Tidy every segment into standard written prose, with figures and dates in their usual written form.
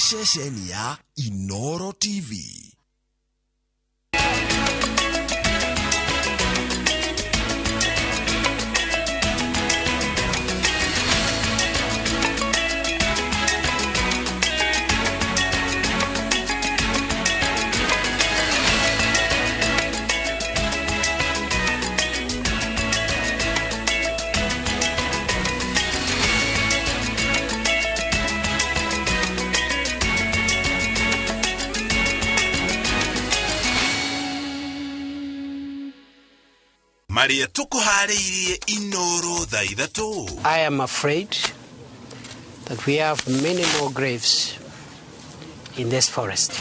Ceceni ya Inoro TV. Maria tukuharĩirie Inoro thaa ithatũ. I am afraid that we have many more graves in this forest.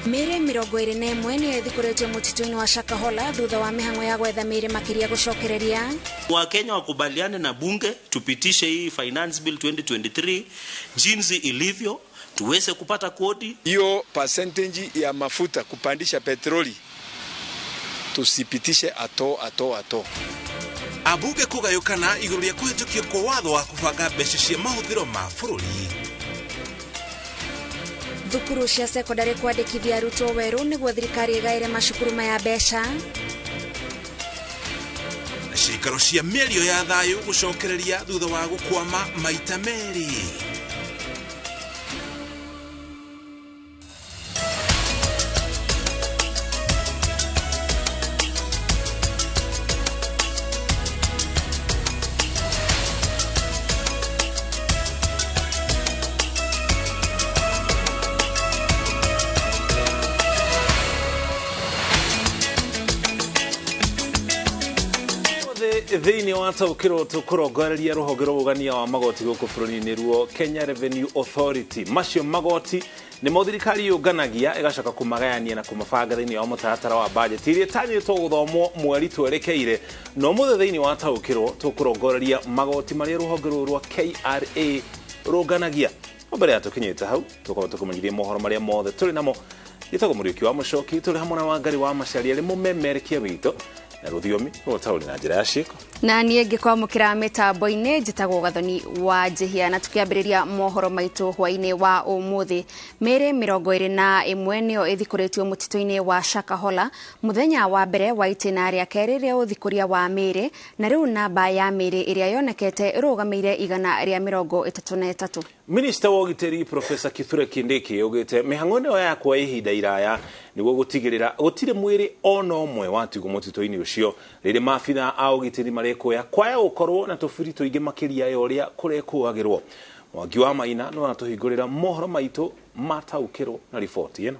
Mĩĩrĩ 21 nĩyo ĩthikũrĩtio mũtitũ-inĩ wa Shakahola thutha wa mĩhang'o ya gwetha mĩĩrĩ makĩria gũcokereria. Wakenya wakubaliane na bunge tupitishe hii finance bill 2023 jinsi ilivyo tuweze kupata kodi. Hiyo percentage ya mafuta kupandisha petroli tusipitishe ato ato ato. Abunge kugayukana igũrũ rĩa kũhĩtũkio kwa watho wa kũbanga mbeca cia mahũthĩro ma bũrũri. Thukuru cia sekondari kwandĩkithia arutwo werũ nĩguo thirikari ĩgaĩre macukuru maya mbeca. Na ciikaro cia mĩario ya thayũ gũcokereria thutha wa gũkwama maita merĩ. Thĩinĩ wa taũkĩrwo tũkũrongoreria rũhonge rwa ũgania wa magoti gũkũ bũrũri-inĩ ruo Kenya Revenue Authority. Macio magoti nĩmo thirikari yũnganagia ĩgacoka kũmagayania na kũmabanga thĩinĩ wa mũtaratara wa bajeti iria ĩtanyĩtwo gũthomwo mweri twerekeire. Na ũmũthĩ thĩinĩ wa taũkĩrwo tũkũrongoreria magoti marĩa rũhonge rũrũ rwa KRA rũnganagia. No mbere ya tũkinyĩte hau tũkorwo tũkũmenyithia mohoro marĩa mothe tũrĩ namo. Gĩtagwo Mũriũki wa Mũcoki, tũrĩ hamwe na Wangari wa Macharia arĩ mũmemerekia witũ na rũthiomi rwa taũni na njĩra ya ciĩko. Na niĩ ngĩkwamũkĩra mĩtambo-inĩ njĩtagwo Gathoni wa Njĩhia, na tũkĩambĩrĩria mohoro maitũ hwaĩ-inĩ wa ũmũthĩ. Mĩĩrĩ 21 nĩyo ĩthikũrĩtio mũtitũ-inĩ wa Shakahola mũthenya wa mbere wa itĩna rĩa kerĩ rĩa ũthikũria wa mĩĩrĩ, na rĩu namba ya mĩĩrĩ ĩrĩa yonekete ĩrũgamĩire 133. Minista wa ũgitĩri Profesa Kithure Kindiki augĩte mĩhang'o ĩno ya kwa ihinda iraya nĩguo gũtigĩrĩra gũtirĩ mwĩrĩ ona ũmwe watigwo mũtitũ-inĩ ũcio rĩrĩ maabitha a ũgitĩri marekũya kwaya gũkorwo na tũburi tũingĩ makĩria ya ũrĩa kũrekũagĩrwo. Mwangi wa Maina no aratũhingũrĩra mohoro maitũ mataũkĩrwo na riboti ĩno.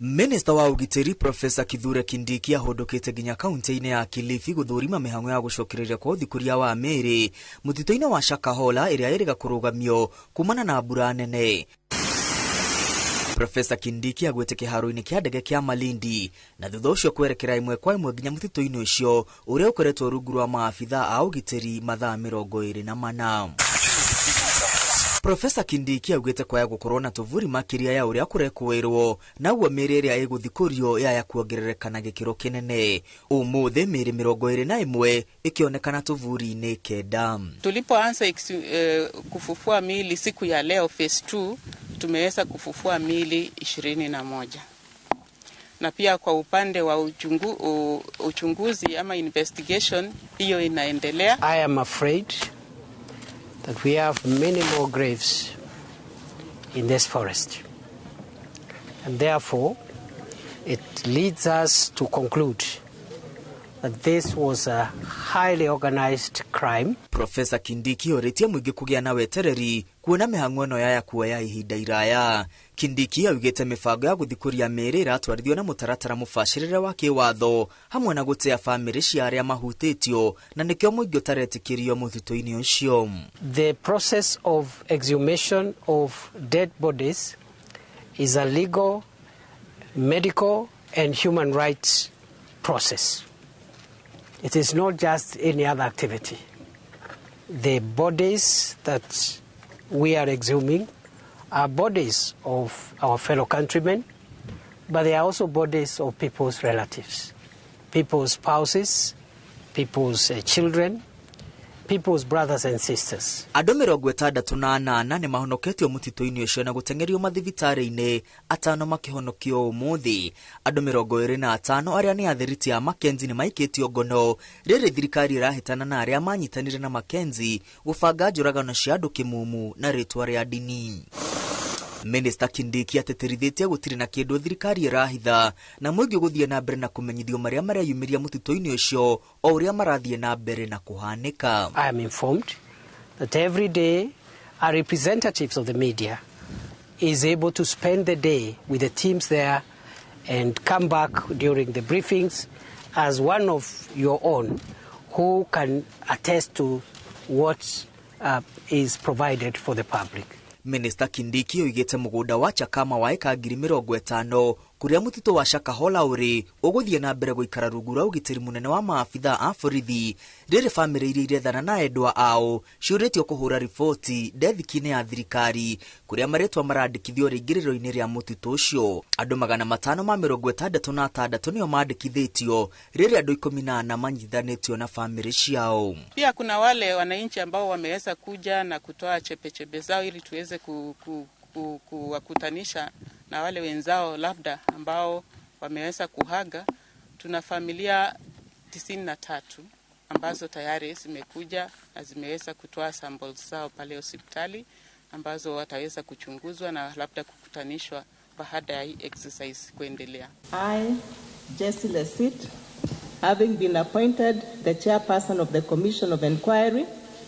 Minista wa ũgitĩri Profesa Kithure Kindiki ahũndũkĩte nginya kaunti-inĩ ya Kilifi gũthũrima mĩhang'o ya gũcokereria kwa ũthikũria wa mĩĩrĩ mũtitũ-inĩ wa Shakahola ĩrĩa ĩrĩga kũrũgamio kumana na mbura nene. Profesa Kindiki agwĩte kĩharo-inĩ kĩa ndege kĩa Malindi na thutha ũcio kwerekera ĩmwe kwa ĩmwe nginya mũtitũ-inĩ ũcio ũrĩa ũkoretwo rungu rwa maabitha a ũgitĩri mathaa 24. Profesa Kindiki augĩte kwaya gũkorwo na tũburi makĩria ya ũrĩa kũrekũĩrwo naguo mĩĩrĩ ĩrĩa ĩgũthikũrio yaya kuongerereka na gĩkĩro kĩnene. Ũmũthĩ mĩĩrĩ 21 ĩkĩonekana tũburi-inĩ 9. Tulipoanza kufufua miili siku ya leo phase 2 tumeweza kufufua miili 21. Na pia kwa upande wa uchunguzi ama investigation hiyo inaendelea. I am afraid that we have many more graves in this forest. And therefore, it leads us to conclude that this was a highly organized crime. Profesa Kindiki orĩtie mũingĩ kũgĩa na wetereri kuona mĩhang'o ĩno yaya kuoya ihinda iraya. Kindiki augĩte mĩbango ya gũthikũria mĩĩrĩ ĩratwarithio na mũtaratara mũbacĩrĩre wa kĩwatho hamwe na gũtĩa bamĩrĩ cia arĩa mahutĩtio na nĩkĩo mũingĩ ũtaretĩkĩrio mũtitũ-inĩ ũcio. The process of exhumation of dead bodies is a legal, medical and human rights process. It is not just any other activity. The bodies that we are exhuming are bodies of our fellow countrymen, but they are also bodies of people's relatives, people's spouses, people's children, people's brothers and sisters. Andũ 68 nĩ mahonoketio mũtitũ-inĩ ũcio na gũteng'erio mathibitarĩ-inĩ, atano makĩhonokio ũmũthĩ. Andũ 25 arĩa nĩ athiriti a Mackenzie nĩ maikĩtio ngono rĩrĩ thirikari ĩrahĩtana na arĩa manyitanire na Mackenzie gũbanga njũragano cia andũ kĩmumu na rĩtwa rĩa ndini. Minister Kindiki atĩtĩrithĩtie gũtirĩ na kĩndũ thirikari ĩrahitha na mũingĩ gũthiĩ na mbere na kũmenyithio marĩa mareyumĩria mũtitũ-inĩ ũcio o ũrĩa marathiĩ na mbere na kũhanĩka. I am informed that every day our representatives of the media is able to spend the day with the teams there and come back during the briefings as one of your own who can attest to what is provided for the public. Minister Kindiki oigĩte mũgũnda wa Chakama wa ĩka 50,000 kũrĩa mũtitũ wa Shakahola ũrĩ ũgũthiĩ na mbere gũikara rungu rwa ũgitĩri mũnene wa maabitha a borithi rĩrĩ bamĩrĩ iria irethana na endwa ao ciũrĩtio kũhũra riboti ndethiki-inĩ ya thirikari kũrĩa marĩtwa marandĩkithio rĩingĩrĩro-inĩ rĩa mũtitũ ũcio. Andũ 566 nĩo mandĩkithĩtio rĩrĩ andũ 14 manyitithanĩtio na bamĩrĩ ciao. Pia kuna wale wananchi ambao wameweza kuja na kutoa chepechebe zao ili tuweze kuwakutanisha na wale wenzao labda ambao wameweza kuhaga. Tuna familia 93 ambazo tayari zimekuja na zimeweza kutoa samples zao pale hospitali ambazo wataweza kuchunguzwa na labda kukutanishwa baada ya hii exercise kuendelea. I, Jessie Lesit, having been appointed the chairperson of the Commission of Inquiry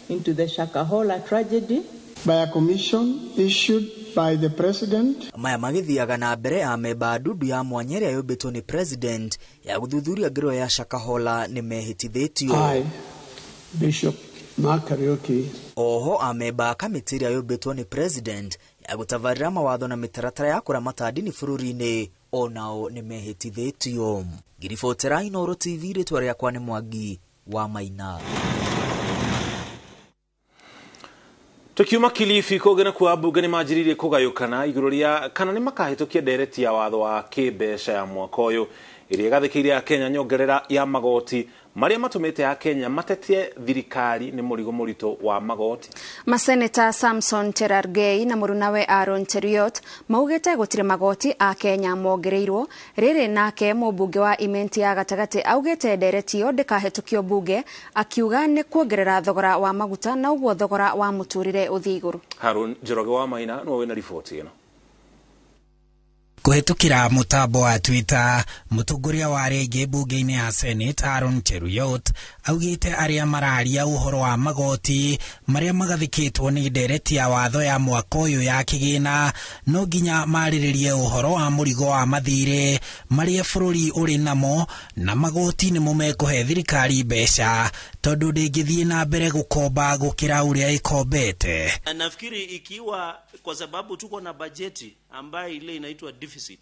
into the Shakahola tragedy by a commission issued by the president. Maya magĩthiaga na mbere amemba ndundu ya mwanya ĩrĩa yũmbĩtwo nĩ president ya gũthuthuria ngero ya Shakahola nĩ mehĩtithĩtio. I, Bishop Mark Kariuki. Oho amemba kamĩtĩ ĩrĩa yũmbĩtwo nĩ president ya gũtabarĩra mawatho na mĩtaratara ya kũramata ndini bũrũri-inĩ onao nĩ mehĩtithĩtio. Ngiribotera Inooro TV, rĩtwa rĩakwa nĩ Mwangi wa Maina. Tukiuma Kilifi kũngĩ nakuo ambunge nĩ manjĩrĩirie kũgayũkana igũrũ rĩa kana nĩ makahĩtũkia ndereti ya watho wa kĩmbeca ya mwaka ũyũ ĩrĩa ĩgathĩkĩire Akenya nyongerera ya magoti marĩa matũmĩte Akenya matetie thirikari nĩ mũrigo mũritũ wa magoti. Maseneta Samson Cherargei na mũrunawe Aaron Cheruiyot maugĩte gũtirĩ magoti Akenya mongereirwo rĩrĩ nake mũmbunge wa Imenti ya gatagatĩ augĩte ndereti ĩyo ndĩkahĩtũkio bunge akiuga nĩ kuongerera thogora wa maguta na ũguo thogora wa mũtũrĩre ũthiĩ igũrũ. Harun Njoroge wa Maina nĩwe wĩna riboti ĩno. Kũhĩtũkĩra mũtambo wa Twitter, mũtongoria wa rĩngĩ mbunge-inĩ ya Senate Aaron Cheruiyot augĩte arĩa mararia ũhoro wa magoti marĩa magathĩkĩtwo nĩ ndereti ya watho ya mwaka ũyũ ya kĩgĩna no nginya marĩrĩrie ũhoro wa mũrigo wa mathirĩ marĩa bũrũri ũrĩ namo na magoti nĩmo mekũhe thirikari mbeca tondũ ndĩngĩthiĩ na mbere gũkomba gũkĩra ũrĩa ĩkombete. Nafikiri ikiwa kwa sababu tuko na bajeti ambayo ile inaitwa deficit,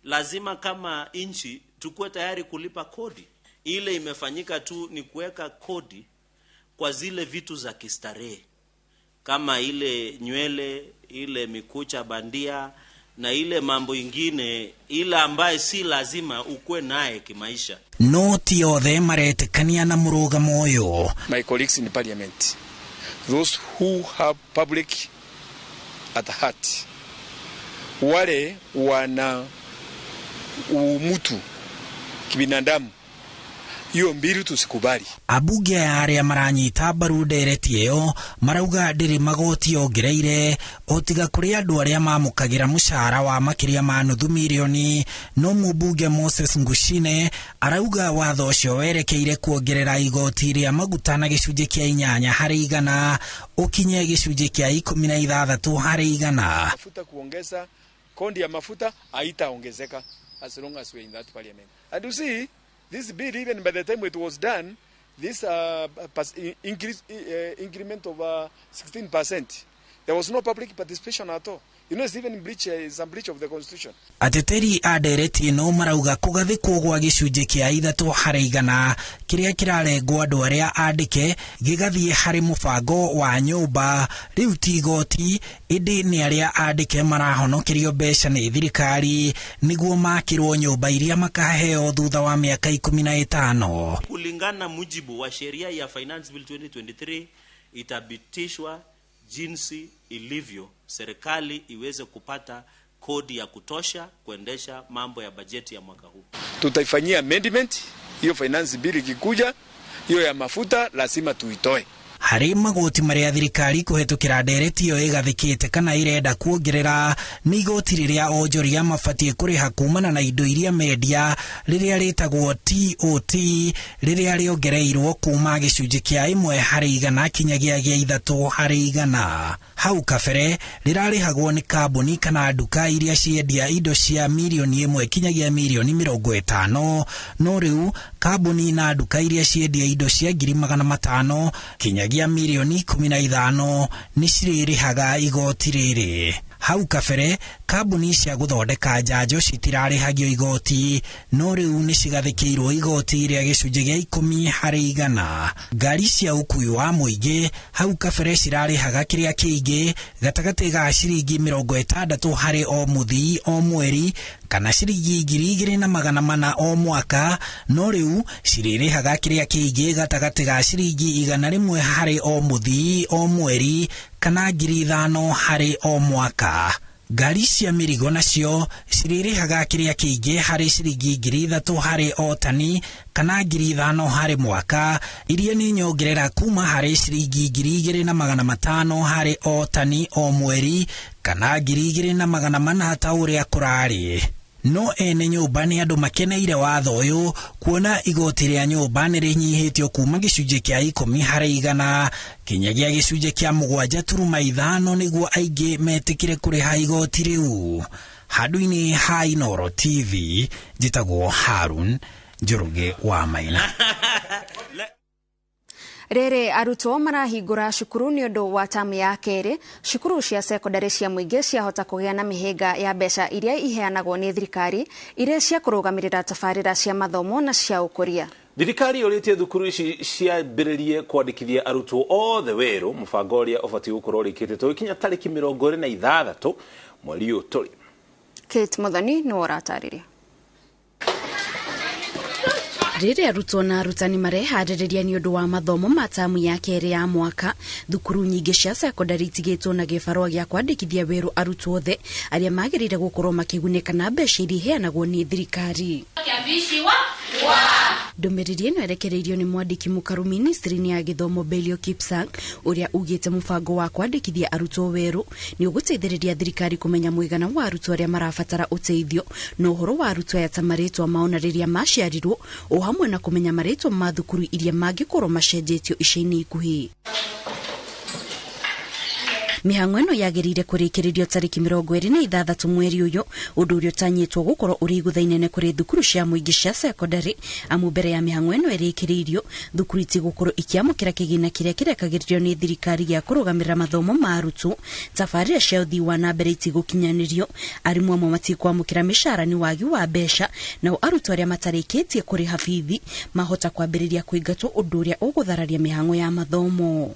lazima kama nchi tukue tayari kulipa kodi. Ile imefanyika tu ni kuweka kodi kwa zile vitu za kistarehe kama ile nywele, ile mikucha bandia na ile mambo ingine ile ambaye si lazima ukue naye kimaisha. No ti othe maretĩkania na mũrũgamo ũyũ. My colleagues in parliament, those who have public at heart, wale wana umutu kibinadamu, hiyo mbili tusikubali. Abunge arĩa maranyita mbaru ndereti ĩyo marauga ndĩrĩ magoti ongereire o tiga kũrĩ andũ arĩa mamũkagĩra mũcara wa makĩria ma nuthu mirioni. No mũmbunge Moses Ngushine arauga watho ũcio werekeire kuongerera igoti rĩa maguta na gĩcunjĩ kĩa 8 harĩ 100 ũkinye gĩcunjĩ kĩa 16 harĩ 100. Mafuta kuongeza kondi ya mafuta haitaongezeka as long as we are in that parliament. And you see, this bill, even by the time it was done, this increase, increment of 16%, there was no public participation at all. You know, it's even breach, it's a breach of the constitution. Ateteri a ndereti ĩno marauga kũgathĩkwo gwa gĩcunjĩ kĩa 3% kĩrĩa kĩrarengwo andũ arĩa andĩke gĩgathiĩ harĩ mũbango wa nyũmba rĩu ti igoti ĩndĩ nĩ arĩa andĩke marahonokerio mbeca nĩ thirikari nĩguo makĩrwo nyũmba iria makaheo thutha wa mĩaka 15. Kulingana mujibu wa sheria ya Finance Bill 2023 itabitishwa jinsi ilivyo, serikali iweze kupata kodi ya kutosha kuendesha mambo ya bajeti ya mwaka huu. Tutaifanyia amendment hiyo finance bill ikikuja, hiyo ya mafuta lazima tuitoe. Harĩ magoti marĩa thirikari kũhetũkĩra ndereti ĩyo ĩgathĩkĩte kana irenda kuongerera nĩ igoti rĩrĩa onjoria mabatiĩ kũrĩha kumana na indo iria mendia rĩrĩa rĩtagwo TOT rĩrĩa rĩongereirwo kuma gĩcunjĩ kĩa 1% kinyagia gĩa 3%. Hau kabere rĩrarĩhagwo nĩ kambuni kana nduka iria ciendia indo cia mirioni 1 kinyagia mirioni 50, no rĩu kambuni na nduka iria ciendia indo cia 500,000 kinyagia mirioni 15 nĩ cirĩrĩhaga igoti rĩrĩ. Hau kabere kambuni cia gũthondeka njanjo citirarĩhagio igoti no rĩu nĩ cigathĩkĩirwo igoti rĩa gĩcunjĩ gĩa 10%. Ngari cia ũkuui wa mũingĩ hau kabere cirarĩhaga kĩrĩa kĩingĩ gatagatĩ ga ciringi 60 harĩ o mũthii o mweri kana ciringi 2,400 o mwaka, no rĩu cirĩrĩhaga kĩrĩa kĩingĩ gatagatĩ ga ciringi 100 harĩ o mũthii o mweri kana 5,000 harĩ o mwaka. Ngari cia mĩrigo nacio cirĩrĩhaga kĩrĩa kĩingĩ harĩ ciringi 3,000 harĩ o tani kana 5,000 harĩ mwaka, iria nĩ nyongerera kuma harĩ ciringi 2,500 harĩ o tani o mweri kana 2,400 ta ũrĩa kũrarĩ. No ene nyũmba nĩ andũ makeneire watho ũyũ kuona igoti rĩa nyũmba nĩ rĩnyihĩtio kuma gĩcunjĩ kĩa 10% kinyagia gĩcunjĩ kĩa 7.5 nĩguo aingĩ metĩkĩre kũrĩha igoti rĩu. Handũ-inĩ ha Inooro TV njĩtagwo Harun Njoroge wa Maina. Rĩrĩ arutwo marahingũra cukuru nĩ ũndũ wa tamu ya kerĩ, cukuru cia sekondari cia mũingĩ ciahota kũgĩa na mĩhĩnga ya mbeca iria iheanagwo nĩ thirikari iria cia kũrũgamĩrĩra tabarĩra cia mathomo na cia ũkũria. Thirikari yũrĩtie thukuru ici ciambĩrĩrie kwandĩkithia arutwo othe werũ, mũbango ũrĩa ũbatiĩ gũkorwo ũrĩkĩte tũgĩkinya tarĩki 26 mweri ũyũ tũrĩ. Kate Muthoni nĩwe ũratarĩria. Rĩrĩa arutwo na arutani mareharĩrĩria nĩ ũndũ wa mathomo ma tamu ya kerĩ ya mwaka, thukuru nyingĩ cia sekondari itigĩtwo na gĩbarũa gĩa kwandĩkithia werũ arutwo othe arĩa magĩrĩire gũkorwo makĩgunĩka na mbeca iria iheanagwo nĩ thirikari. Ndũmĩrĩri ĩno ĩrekereirio nĩ mwandĩki mũkaru ministry-inĩ ya gĩthomo Belio Kipsang, ũrĩa ugĩte mũbango wa kwandĩkithia arutwo werũ nĩ ũgũteithĩrĩria thirikari kũmenya mũigana wa arutwo arĩa marabatara ũteithio na ũhoro wa arutwo aya ta marĩtwa mao na rĩrĩa maciarirwo, o hamwe na kũmenya marĩtwa ma thukuru iria mangĩkorwo macenjetio ica-inĩ ikuhĩ. Mĩhang'o ĩno yagĩrĩire kũrĩkĩrĩrio tarĩki 26 mweri ũyũ, ũndũ ũrĩa ũtanyĩtwo gũkorwo ũrĩ igũtha inene kũrĩ thukuru cia mũingĩ cia sekondari, amu mbere ya mĩhang'o ĩno ĩrĩkĩrĩirio thukuru itigũkorwo ikĩamũkĩra kĩgĩna kĩrĩa kĩrekagĩrĩrio nĩ thirikari gĩa kũrũgamĩrĩra mathomo ma arutwo, tabarĩra cia ũthii wa na mbere itigũkinyanĩrio, arimũ amwe matikwamũkĩra mĩcara nĩ wagi wa mbeca, nao arutwo arĩa matarĩkĩtie kũrĩha bithi mahota kwambĩrĩria kũingatwo, ũndũ ũrĩa ũgũthararia mĩhang'o ya mathomo.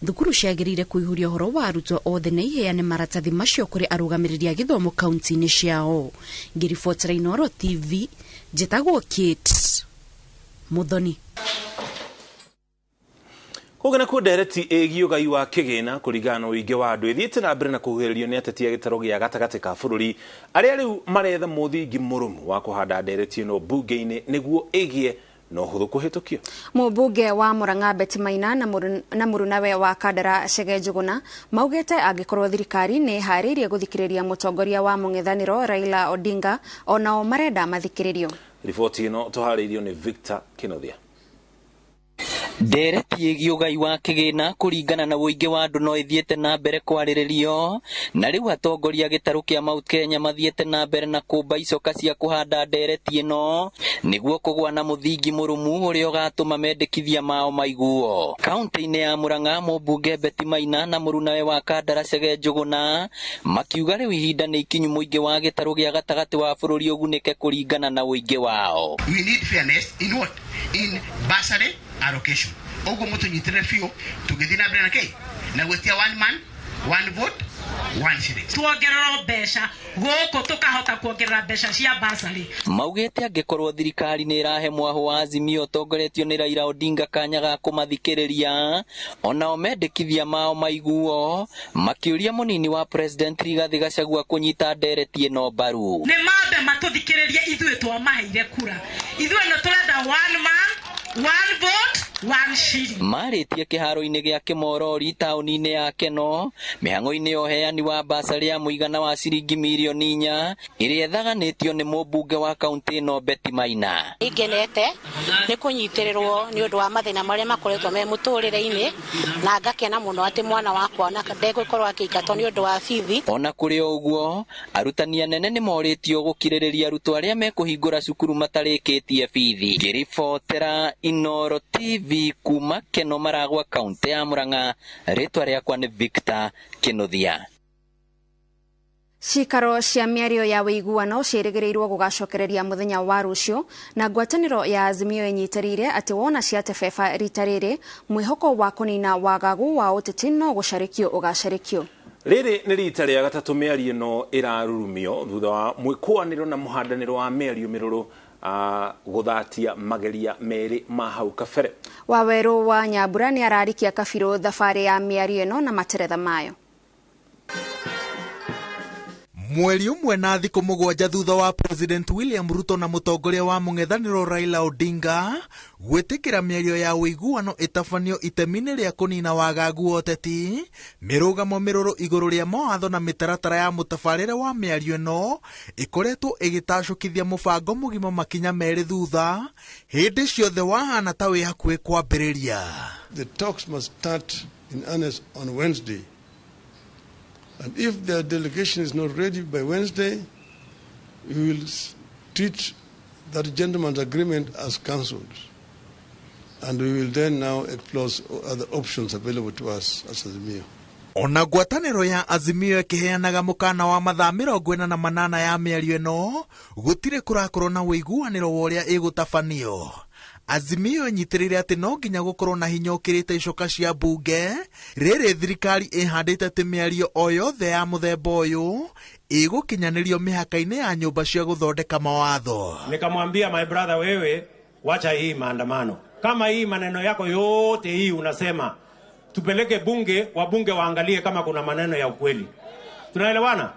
Thukuru ciagĩrĩire kũihũria ũhoro wa arutwo othe na iheane maratathi macio kũrĩ arũgamĩrĩri a gĩthomo kaunti-inĩ ciao. Ngĩribotera Inooro TV, njĩtagwo Kate Muthoni. Kũngĩ nakuo ndereti ĩgiĩ ũgai wa kĩgĩna kũringana na ũingĩ wa andũ ĩthiĩte na mbere na kũhuhĩrĩrio nĩ ateti a gĩtarũ gĩa gatagatĩ ka bũrũri arĩa rĩu maretha mũthingi mũrũmu wa kũhanda ndereti ĩno mbunge-inĩ nĩguo ĩgĩe no hũthũ kũhĩtũkio. Mũmbunge wa Murang'a Betty Maina na mũrunawe wa Kandara Chege Njuguna maugĩte angĩkorwo thirikari nĩ ĩharĩirie gũthikĩrĩria mũtongoria wa mũng'ethanĩro Raila Odinga, onao marenda mathikĩrĩrio. Riboti ĩno tũharĩirio nĩ Victor Kinothia. Ndereti ĩgiĩ ũgai wa kĩgĩna kũringana na ũingĩ wa andũ no ĩthiĩte na mbere kwarĩrĩrio, na rĩu atongoria a gĩtarũ kĩa Mount Kenya mathiĩte na mbere na kũmba icoka cia kũhanda ndereti ĩno nĩguo kũgũa na mũthingi mũrũmu ũrĩa ũgatũma mendekithia mao maiguo. Kaunti-inĩ ya Murang'a, mũmbunge Betty Maina na mũrunawe wa Kandara Chege Njũgũna makiuga rĩu ihinda nĩ ikinyu mũingĩ wa gĩtarũ gĩa gatagatĩ wa bũrũri ũgunĩke kũringana na ũingĩ wao. We need fairness in what? In bursary allocation. Ũguo mũtũnyitĩrĩre biũ tũgĩthiĩ na mbere na kĩ na gwĩtia one man, one vote, one shilling. Tuongererwo mbeca gũkũ tũkahota kuongerera mbeca cia bursary. Maugĩte angĩkorwo thirikari nĩ ĩrahe mwahũ wa Azimio ũtongoretio nĩ Raila Odinga kanya ga kũmathikĩrĩria, onao mendekithia mao maiguo, makĩũria mũnini wa President Rigathĩ Gachagua kũnyita ndereti ĩno mbaru. Nĩ mambe matũthikĩrĩrie ithuĩ twamaheire kura. Ithuĩ nĩ tũrenda one man, one vote, one shilling. Marĩtie kĩharo-inĩ gĩa Kĩmorori taũni-inĩ ya Keno mĩhang'o-inĩ ya ũheani wa basarĩ ya mũigana wa ciringi mirioni 4 ĩrĩa ĩthaganĩtio nĩ mũmbunge wa kaũntĩ ĩno Betty Maina. Ngenete nĩ kũnyitĩrĩrwo nĩ ũndũ wa mathĩna marĩa makoretwo me mũtũrĩre-inĩ, na ngakena mũno atĩ mwana wakwa ndegũkorwo akĩingatwo nĩ ũndũ wa bithi. Ona kũrĩ o ũguo, arutani anene nĩ morĩtio gũkirĩrĩria arutwo arĩa mekũhingũra cukuru matarĩkĩtie bithi. Ngĩribotera Inooro TV kuma Keno Maragwa, kaũntĩ ya Murang'a, rĩtwa rĩakwa nĩ Victor Kĩnuthia. Cikaro cia mĩario ya ũiguano ciĩrĩgĩrĩirwo gũgacokereria mũthenya wa rũciũ, na ngwatanĩro ya Azimio ĩnyitĩrĩire atĩ wona ciatebeba rita rĩrĩ mwĩhoko wa kũnina wagagu wa ũteti no gũcarĩkio ũgacarĩkio. Rĩrĩ nĩ rita rĩa gatatũ mĩario ĩno ĩrarurumio thutha wa mwĩkũanĩro na mũhandanĩro wa mĩario mĩrũrũ gũthatia mageria merĩ ma hau kabere. Wawerũ wa Nyambura nĩ ararikia kabirũ thabarĩ ya mĩario ĩno na materetha mayo. Mweri ũmwe na thikũ 7 thutha wa President William Ruto na mũtongoria wa mũng'ethanĩro Raila Odinga gwĩtĩkĩra mĩario ya ũiguano ĩtabanio itemi-inĩ rĩa kũnina wagagu wa ũteti, mĩrũgamo mĩrũrũ igũrũ rĩa mawatho na mĩtaratara ya mũtabarĩre wa mĩario ĩno ĩkoretwo ĩgĩtacũkithia mũbango mũgima makinya merĩ thutha, hĩndĩ ciothe wahana ta wĩ hakuhĩ kwambĩrĩria. The talks must start in earnest on Wednesday. And if their delegation is not ready by Wednesday, we will treat that gentleman's agreement as cancelled. And we will then now explore other options available to us as Azimio. Ona ngwatanĩro ya Azimio ĩkĩheanaga mũkana wa mathaa 48 ya mĩario ĩno, gũtirĩ kũrakorwo na ũiguanĩro wa ũrĩa ĩgũtabanio. Azimio ĩnyitĩrĩire atĩ no nginya gũkorwo na hinya ũkĩrĩte icoka cia mbunge, rĩrĩ thirikari ĩhandĩte atĩ mĩario o yothe ya mũthemba ũyũ ĩgũkinyanĩrio mĩhaka-inĩ ya nyũmba cia gũthondeka mawatho. Nikamwambia my brother, wewe wacha hii maandamano. Kama hii maneno yako yote hii unasema, tupeleke bunge, wabunge waangalie kama kuna maneno ya ukweli. Tunaelewana?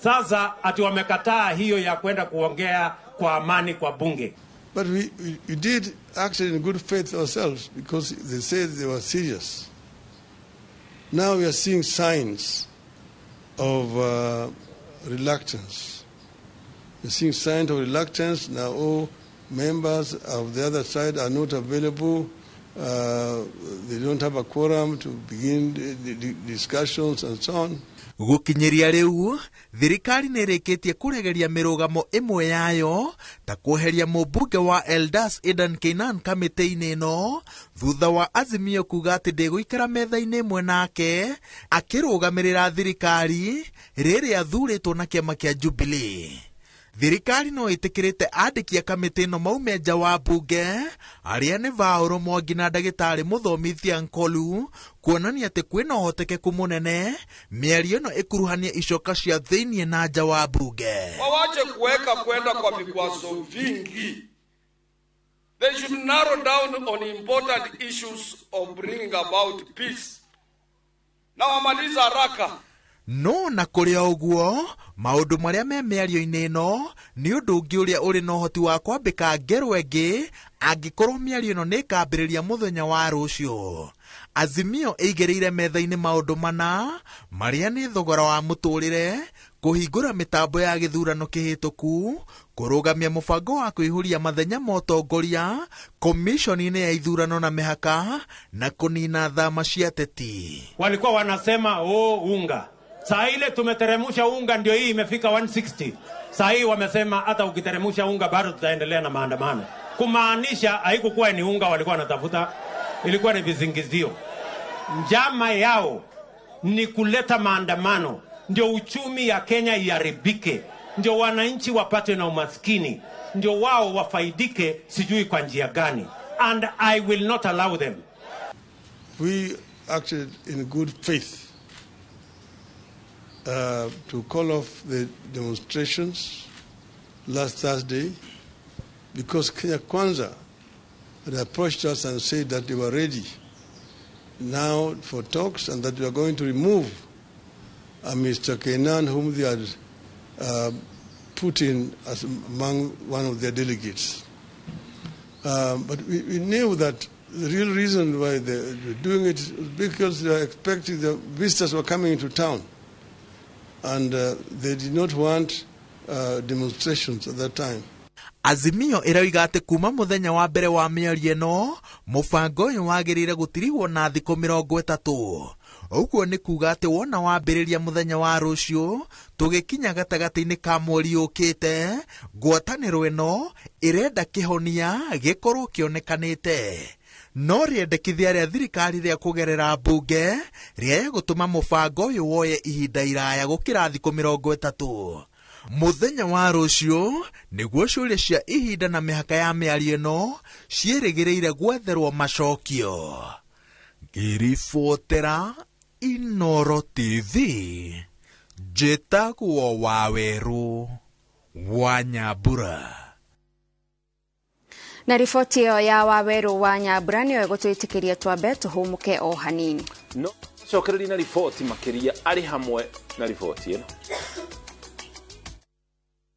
Sasa ati wamekataa hiyo ya kwenda kuongea kwa amani kwa bunge. But we did act in good faith ourselves because they said they were serious. Now we are seeing signs of reluctance. We're seeing signs of reluctance. Now all members of the other side are not available. They don't have a quorum to begin the discussions and so on. Gũkinyĩria rĩu, thirikari nĩ ĩrĩkĩtie kũregeria mĩrũgamo ĩmwe yayo ta kweheria mũmbunge wa Eldas Adan Keynan kamĩtĩ-inĩ ĩno thutha wa Azimio kuga atĩ ndĩgũikara metha-inĩ ĩmwe nake akĩrũgamĩrĩra thirikari rĩrĩa athurĩtwo na kĩama kĩa Jubilee. Thirikari no ĩtĩkĩrĩte andĩki a kamĩtĩ ĩno maume nja wa mbunge arĩa nĩ Vaũrũ Mwangi na ndagĩtarĩ mũthomithia Nkolu, kuonania atĩ kwĩna ũhotekeku mũnene mĩario ĩno ĩkuruhanie icoka cia thĩiniĩ na nja wa mbunge. Wawache kuweka kwenda kwa vikwazo vingi. They should narrow down on important issues of bringing about peace. Na wamaliza haraka. No na kũrĩ o ũguo, maũndũ marĩa me mĩario-inĩ ĩno nĩ ũndũ ũngĩ ũrĩa ũrĩ na ũhoti wa kwambĩka ngero ĩngĩ angĩkorwo mĩario ĩno nĩ ĩkambĩrĩria mũthenya wa rũciũ. Azimio ĩigĩrĩire metha-inĩ maũndũ mana marĩa nĩ thogora wa mũtũrĩre, Kũhingũra mĩtambo ya gĩthurano kĩhĩtũku, kũrũgamia mũbango wa kũihũria mathenya ma ũtongoria komishoni-inĩ ya ithurano na mĩhaka, na kũnina thama cia ateti. Walikuwa wanasema unga. Saa ile tumeteremusha unga ndio hii imefika 160. Saa hii wamesema hata ukiteremusha unga bado tutaendelea na maandamano. Kumaanisha haikukuwa ni unga walikuwa wanatafuta, ilikuwa ni vizingizio. Njama yao ni kuleta maandamano ndio uchumi ya Kenya iharibike, ndio wananchi wapate na umaskini, ndio wao wafaidike sijui kwa njia gani. And I will not allow them. We acted in good faith to call off the demonstrations last Thursday because Kenya Kwanza had approached us and said that they were ready now for talks and that we are going to remove Mr. Kenan, whom they had put in as among one of their delegates. But we knew that the real reason why they were doing it was because they were expecting the visitors were coming into town, and they did not want demonstrations at that time. Azimio ĩroiga atĩ kuma mũthenya wa mbere wa mĩario ĩno, mũbango ũyũ wagĩrĩire gũtirihwo na thikũ 30. Ũguo nĩ kuga atĩ wona wambĩrĩria mũthenya wa rũciũ, tũgĩkinya gatagatĩ-inĩ ka mweri ũkĩte, ngwatanĩro ĩno ĩrenda kĩhonia gĩkorwo kĩonekanĩte. No rĩendekithia rĩa thirikari rĩa kũgerera mbunge rĩaye gũtũma mũbango ũyũ woye ihinda iraya gũkĩra thikũ 30. Mũthenya wa rũciũ nĩguo ciũria cia ihinda na mĩhaka ya mĩario ĩno ciĩrĩgĩrĩire gwetherwo macokio. Ngĩribotera Inoro TV, njĩtagwo Wawerũ wa Nyambura. Na riboti ĩyo ya Wawerũ wa Nyambura nĩyo ĩgũtwĩtĩkĩria twambe tũhũmũke o hanini. No cokereria na riboti makĩria arĩ hamwe na riboti ĩno.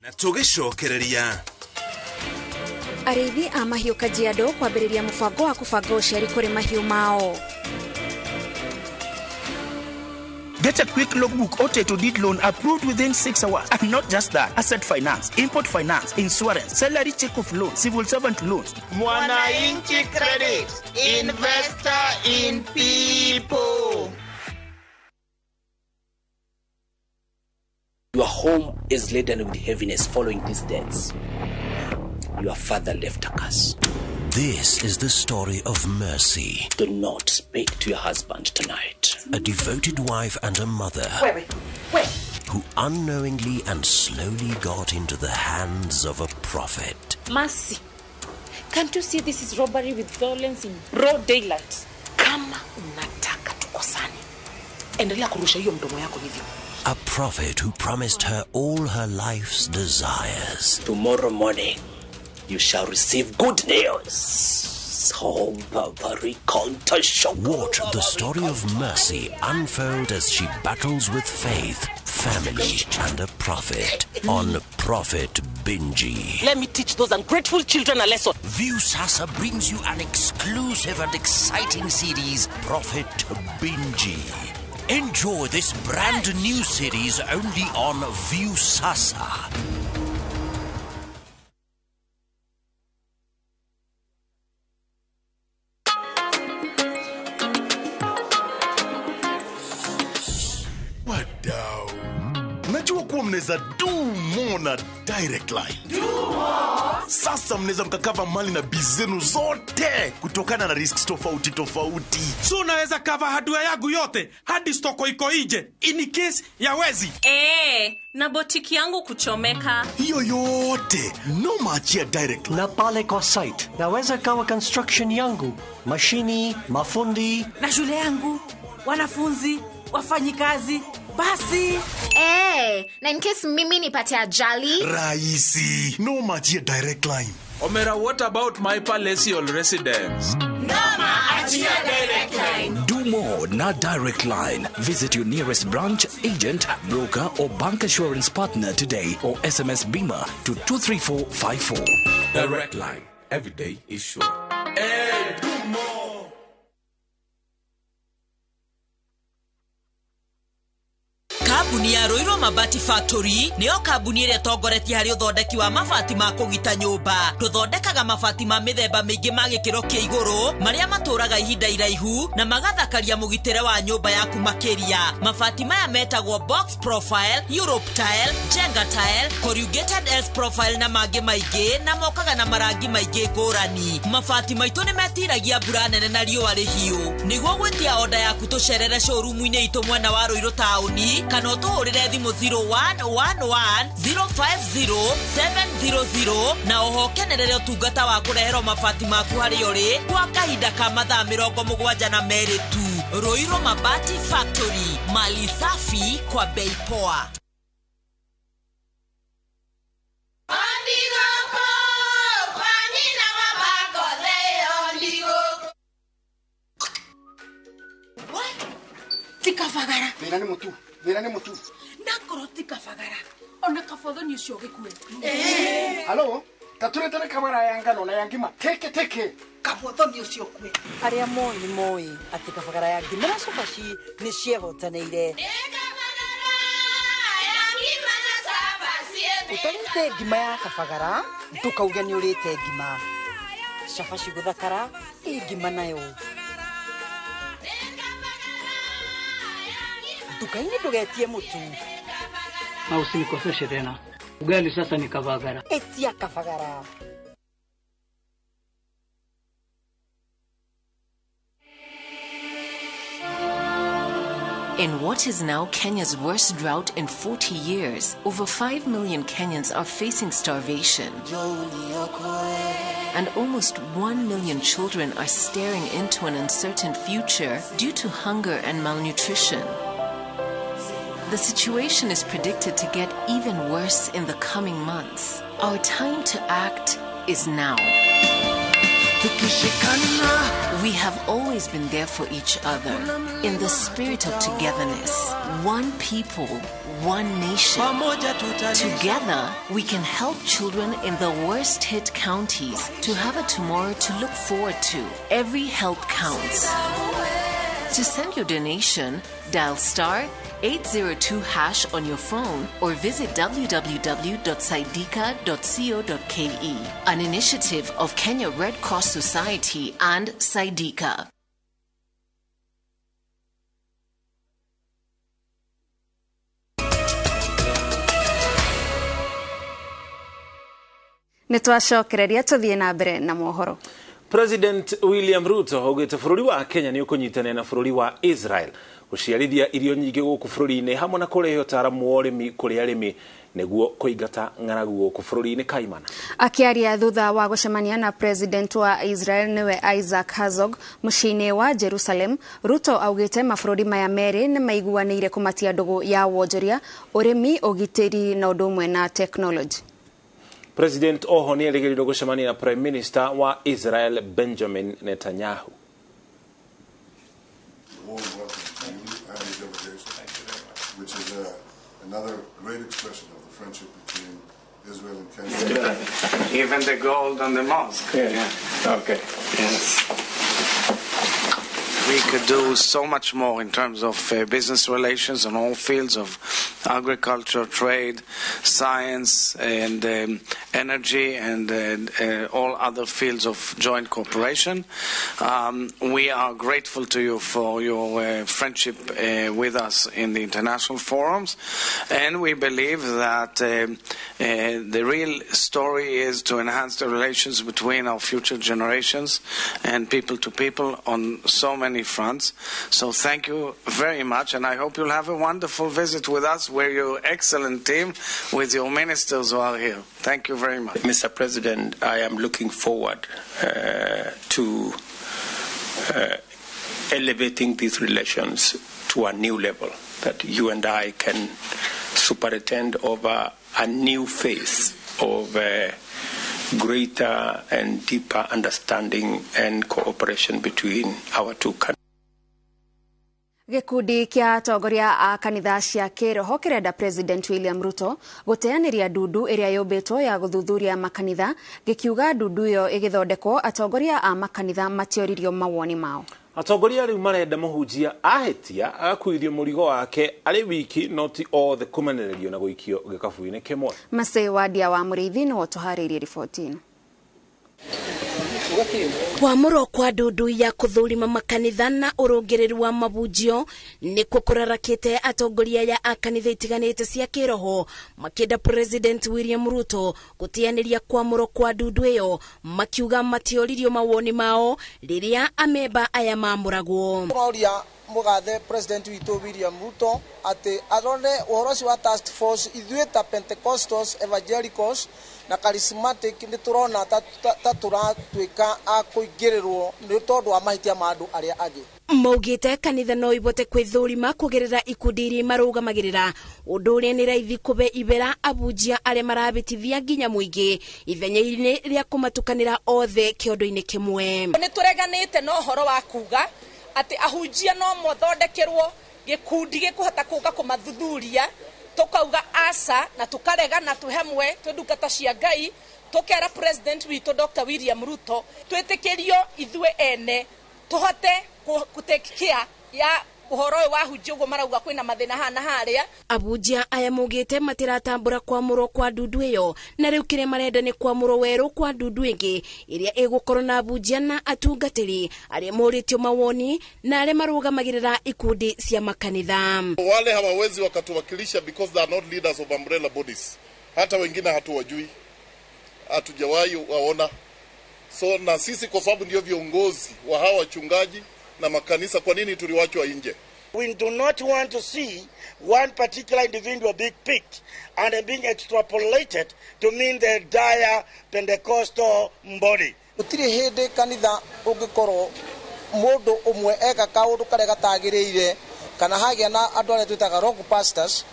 Na tũgĩcokereria arĩithi a mahiũ Kajiado kwambĩrĩria mũbango wa kũbanga ũciari kũrĩ mahiũ mao. Get a quick logbook or title deed loan approved within 6 hours. And not just that, asset finance, import finance, insurance, salary check of loan, civil servant loans. Mwananchi Credit, investor in people. Your home is laden with heaviness following these deaths. Your father left a curse. This is the story of Mercy. Do not speak to your husband tonight. A devoted wife and a mother. Wait. Who unknowingly and slowly got into the hands of a prophet. Mercy, can't you see this is robbery with violence in broad daylight? Kama unataka tukosane, endelea kurusha hiyo mdomo yako hivyo. A prophet who promised her all her life's desires. Tomorrow morning, you shall receive good news. Watch the story of Mercy unfold as she battles with faith, family, and a prophet on Prophet Binji. Let me teach those ungrateful children a lesson. Viusasa brings you an exclusive and exciting series, Prophet Binji. Enjoy this brand new series only on Viusasa. Wadau, najua kuwa mnaweza do more na Direct Line. Do more. Sasa mnaweza mkakava mali na biz zenu zote kutokana na risks tofauti tofauti. So unaweza cover hardware yangu yote hadi stoko iko nje in case ya wezi. Na botiki yangu kuchomeka. Hiyo yote no maachia Direct Line. Na pale kwa site naweza kawa construction yangu, mashini, mafundi na shule yangu, wanafunzi, wafanyikazi. Basi. Na in case mimi nipate ajali. Raisi, no maachia Direct Line. Omera, what about my palatial residence? Noma achia Direct Line. Do more na Direct Line. Visit your nearest branch, agent, broker or bank assurance partner today or SMS BIMA to 23454. Direct Line. Every day is sure. Hey, do more. Kambuni ya Ruiru Mabati Factory nĩyo kambuni ĩrĩa ĩtongoretie harĩ ũthondeki wa mabati ma kũgita nyũmba. Tũthondekaga mabati ma mĩthemba mĩingĩ ma gĩkĩro kĩa igũrũ marĩa matũũraga ihinda iraihu na magathakaria mũgitĩre wa nyũmba yaku makĩria. Mabati maya metagwo box profile, Europe tile, Jenga tile, corrugated S profile na mangĩ maingĩ, na mokaga na marangi maingĩ ngũrani. Mabati maitũ nĩ metiragia mbura nene na riũa rĩhiũ. Nĩguo gwĩtia oda yaku tũcerere showroom-inĩ itũ mwena wa Ruiru taũni kana ũtũhũrĩre thimũ 0111 050 700 na oho ũkenerere ũtungata wa kũreherwo mabati maku harĩa ũrĩ kwa kahinda ka mathaa 72 tu. Ruiru Mabati Factory, mali safi kwa bei poa. Tikafagara. Thĩna nĩ mũtu, thĩna nĩ mũtu. Ndakorwo tikafagara. Ona kabothoni ũcio gĩkue. Halo, taturetere kamara ya ngano na ya ngima. Teke teke. Kabothoni ũcio kue. Arĩa moĩ nĩ moĩ atĩ kabagara ya ngima na cabaci nĩ ciehotanĩire. Ũtarĩte ngima ya kabagara, ndũkauge nĩ ũrĩte ngima. Cabaci gũthakara, ĩ ngima nayo. Nduka-inĩ ndũgetie mũtu. Na usinikoseshe tena. Ugali sasa ni kabagara. Etia kabagara. In what is now Kenya's worst drought in 40 years, over 5 million Kenyans are facing starvation. And almost 1 million children are staring into an uncertain future due to hunger and malnutrition. The situation is predicted to get even worse in the coming months. Our time to act is now. We have always been there for each other in the spirit of togetherness. One people, one nation. Together, we can help children in the worst hit counties to have a tomorrow to look forward to. Every help counts. To send your donation, dial star 802 hash on your phone or visit www.saidika.co.ke. An initiative of Kenya Red Cross Society and Saidika. Nĩtwacokereria tũthiĩ na mbere na mohoro. President William Ruto augĩte bũrũri wa Kenya nĩ ũkũnyitanĩra na bũrũri wa Israel gũciarithia irio nyingĩ gũkũ bũrũri-inĩ hamwe na kũrehe ũtaaramu wa ũrĩmi kũrĩ arĩmi nĩguo kũingata ng'aragu gũkũ bũrũri-inĩ. Kaimana akiaria thutha wa gũcemania na president wa Israel nĩwe Isaac Herzog mũciĩ-inĩ wa Jerusalem, Ruto augĩte mabũrũri maya merĩ nĩ maiguanĩire kũmatia ndũgũ ya wonjoria, ũrĩmi, ũgitĩri na ũndũ ũmwe na technology. President oho nĩ erĩgĩrĩirwo gũcemania na Prime Minister wa Israel Benjamin Netanyahu. Warm welcome to you and your delegation, which is another great expression of the friendship between Israel and Kenya. Even the gold on the mosque. Yeah. Yeah. Okay. Yes. We could do so much more in terms of business relations on all fields of agriculture, trade, science, and energy, and all other fields of joint cooperation. We are grateful to you for your friendship with us in the international forums, and we believe that the real story is to enhance the relations between our future generations and people to people on so many fronts. So thank you very much, and I hope you'll have a wonderful visit with us, with your excellent team, with your ministers who are here. Thank you very much. Mr. President, I am looking forward to elevating these relations to a new level, that you and I can superintend over a new phase of greater and deeper understanding and cooperation between our two countries. Gĩkundi kĩa atongoria a kanitha cia kĩroho kĩrenda President William Ruto gũteanĩria ndundu ĩrĩa yũmbĩtwo ya gũthuthuria makanitha, gĩkiuga ndundu ĩyo ĩgĩthondekwo atongoria a makanitha matioririo mawoni mao. Atongoria rĩu marenda mũhunjia ahĩtia agakuithio mũrigo wake arĩ wiki no ti othe kũmenererio na gũikio gĩkabu-inĩ kĩmwe. Masai Wadia wa Mũrĩithi nĩwe ũtũharĩirie riboti ĩno. Kwamũrwo kwa ndundu ya kũthũrima makanitha na ũrũngĩrĩru wa mabunjio nĩkuo kũrarakĩte atongoria ya a kanitha itiganĩte cia kĩroho makĩenda President William Ruto gũteanĩria kwamũrwo kwa ndundu ĩyo, makiuga matioririo mawoni mao rĩrĩa amemba aya mamũragwo. Tũroria mũgathe President witũ William Ruto atĩ arore ũhoro ũcio wa task force. Ithuĩ ta Pentecostals, Evangelicals na Charismatic nĩ tũrona ta tũratuĩka a kũingĩrĩrwo nĩ tondũ wa mahĩtia ma andũ arĩa angĩ. Maugĩte kanitha no ibote kwĩthũrima kũgerera ikundi iria marũgamagĩrĩra, ũndũ ũrĩa nĩ raithi kũbe ibera abunjia arĩa marabĩtithia nginya mũingĩ ithenya-inĩ rĩa kũmatukanĩra othe kĩondo-inĩ kĩmwe. Nĩ tũreganĩte na ũhoro wa kuga atĩ ahunjia no mothondekerwo gĩkundi gĩkũhota kũka kũmathuthuria, tũkauga aca na tũkaregana twĩ hamwe twĩ ndungata cia Ngai, tũkera President witũ Dr. William Ruto twĩtĩkĩrio ithuĩ ene tũhote kũ take care ya ũhoro ũyũ wa hunjia ũguo marauga kwĩna mathĩna haha na harĩa. Abunjia aya maugĩte matiratambũra kwamũrwo kwa ndundu ĩyo, na rĩu kĩrĩa marenda nĩ kwamũrwo werũ kwa ndundu ĩngĩ ĩrĩa ĩgũkorwo na abunjia na atungatĩri arĩa morĩtio mawoni na arĩa marũgamagĩrĩra ikundi cia makanitha. Wale hawawezi wakatuwakilisha because they are not leaders of umbrella bodies. Hata wengine hatuwajui, hatujawahi waona. So na sisi kwa sababu ndio viongozi wa hawa wachungaji na makanisa, kwa nini tuliwachwa nje? We do not want to see one particular individual being picked and being extrapolated to mean the entire Pentecostal body. Gũtirĩ hĩndĩ kanitha ũngĩkorwo mũndũ ũmwe eka kaũndũ karĩa gatagĩrĩire kana hagĩa na andũ arĩa twĩtaga rogue pastors,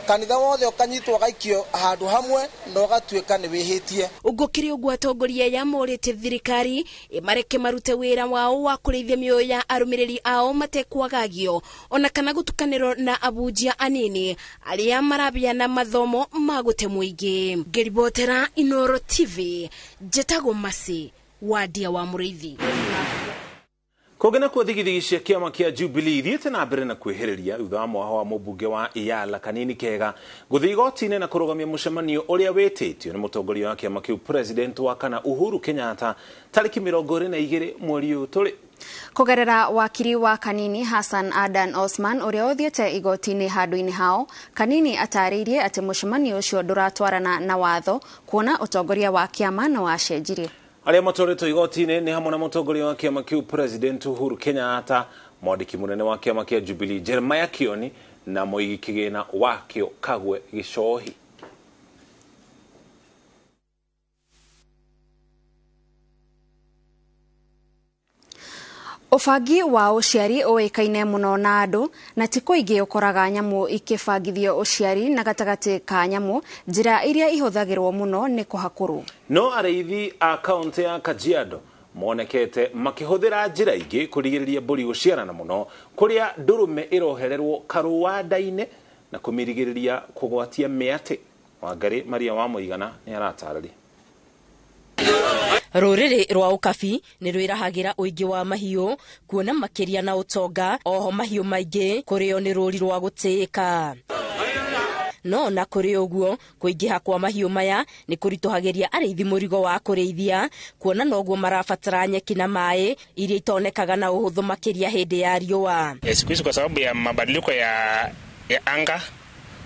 kanitha wothe ũkanyitwo ũgaikio handũ hamwe na ũgatuĩka nĩ wĩhĩtie. Gũkĩrĩ ũguo atongoria aya morĩtie thirikari ĩmareke marute wĩra wao wa kũrĩithia mĩoyo ya arũmĩrĩri ao matekwagagio ona kana gũtukanĩrwo na abunjia anini arĩa marabiana mathomo ma gũte mũingĩ. Ngĩribotera Inoro TV, njĩtagwo Masi Wadia wa Mũrĩithi. Kũngĩ nakuo thigithigi cia kĩama kĩa Jubilee ithiĩte na mbere na kwĩhĩrĩria thutha wa mwaho wa mũmbunge wa Iyala Kanini Kega gũthiĩ igoti-inĩ na kũrũgamia mũcemanio ũrĩa wĩtĩtio nĩ mũtongoria wa kĩama kĩu President wa kana Uhuru Kenyatta tarĩki 22 mweri ũyũ tũrĩ. Kũgerera wakiri wa Kanini Hassan Adan Osman ũrĩa ũthiĩte igoti-inĩ handũ-inĩ hao, Kanini atarĩirie atĩ mũcemanio ũcio ndũratwarana na watho kuona ũtongoria wa kĩama no wacenjirie. Arĩa matwarĩtwo igoti-inĩ nĩ hamwe na mũtongoria wa kĩama kĩu President Uhuru Kenyatta, mwandĩki mũnene wa kĩama kĩa Jubilee Jeremiah Kioni na mũigi kĩgĩna wakĩo Kagwe Gĩcohi. Ũbangi wa ũciari ũĩkaine mũno na andũ na ti kũingĩ ũkoraga nyamũ ikĩbangithio ũciari na gatagatĩ ka nyamũ njĩra iria ihũthagĩrwo mũno nĩ kũhakũrwo. No arĩithi a kaũntĩ ya Kajiado monekete makĩhũthĩra njĩra ingĩ kũrigĩrĩria mbũri gũciarana mũno kũrĩa ndũrũme ĩrohererwo karũwanda-inĩ na kũmĩrigĩrĩria kũgwatia mĩatĩ. Wangari Maria wa Mũigana nĩ aratarĩria. Rũrĩrĩ rwa ũkabi nĩ rwĩrahagĩra ũingĩ wa mahiũ kuona makĩria na ũtonga oho mahiũ maingĩ kũrĩo nĩ rũri rwa gũtĩĩka. No na kũrĩ ũguo kũingĩha kwa mahiũ maya nĩ kũritũhagĩria arĩithi mũrigo wa kũrĩithia kuona noguo marabatara nyeki na maĩ iria itonekaga na ũhũthũ makĩria hĩndĩ ya riũa. Siku hizi kwa sababu ya mabadiliko ya anga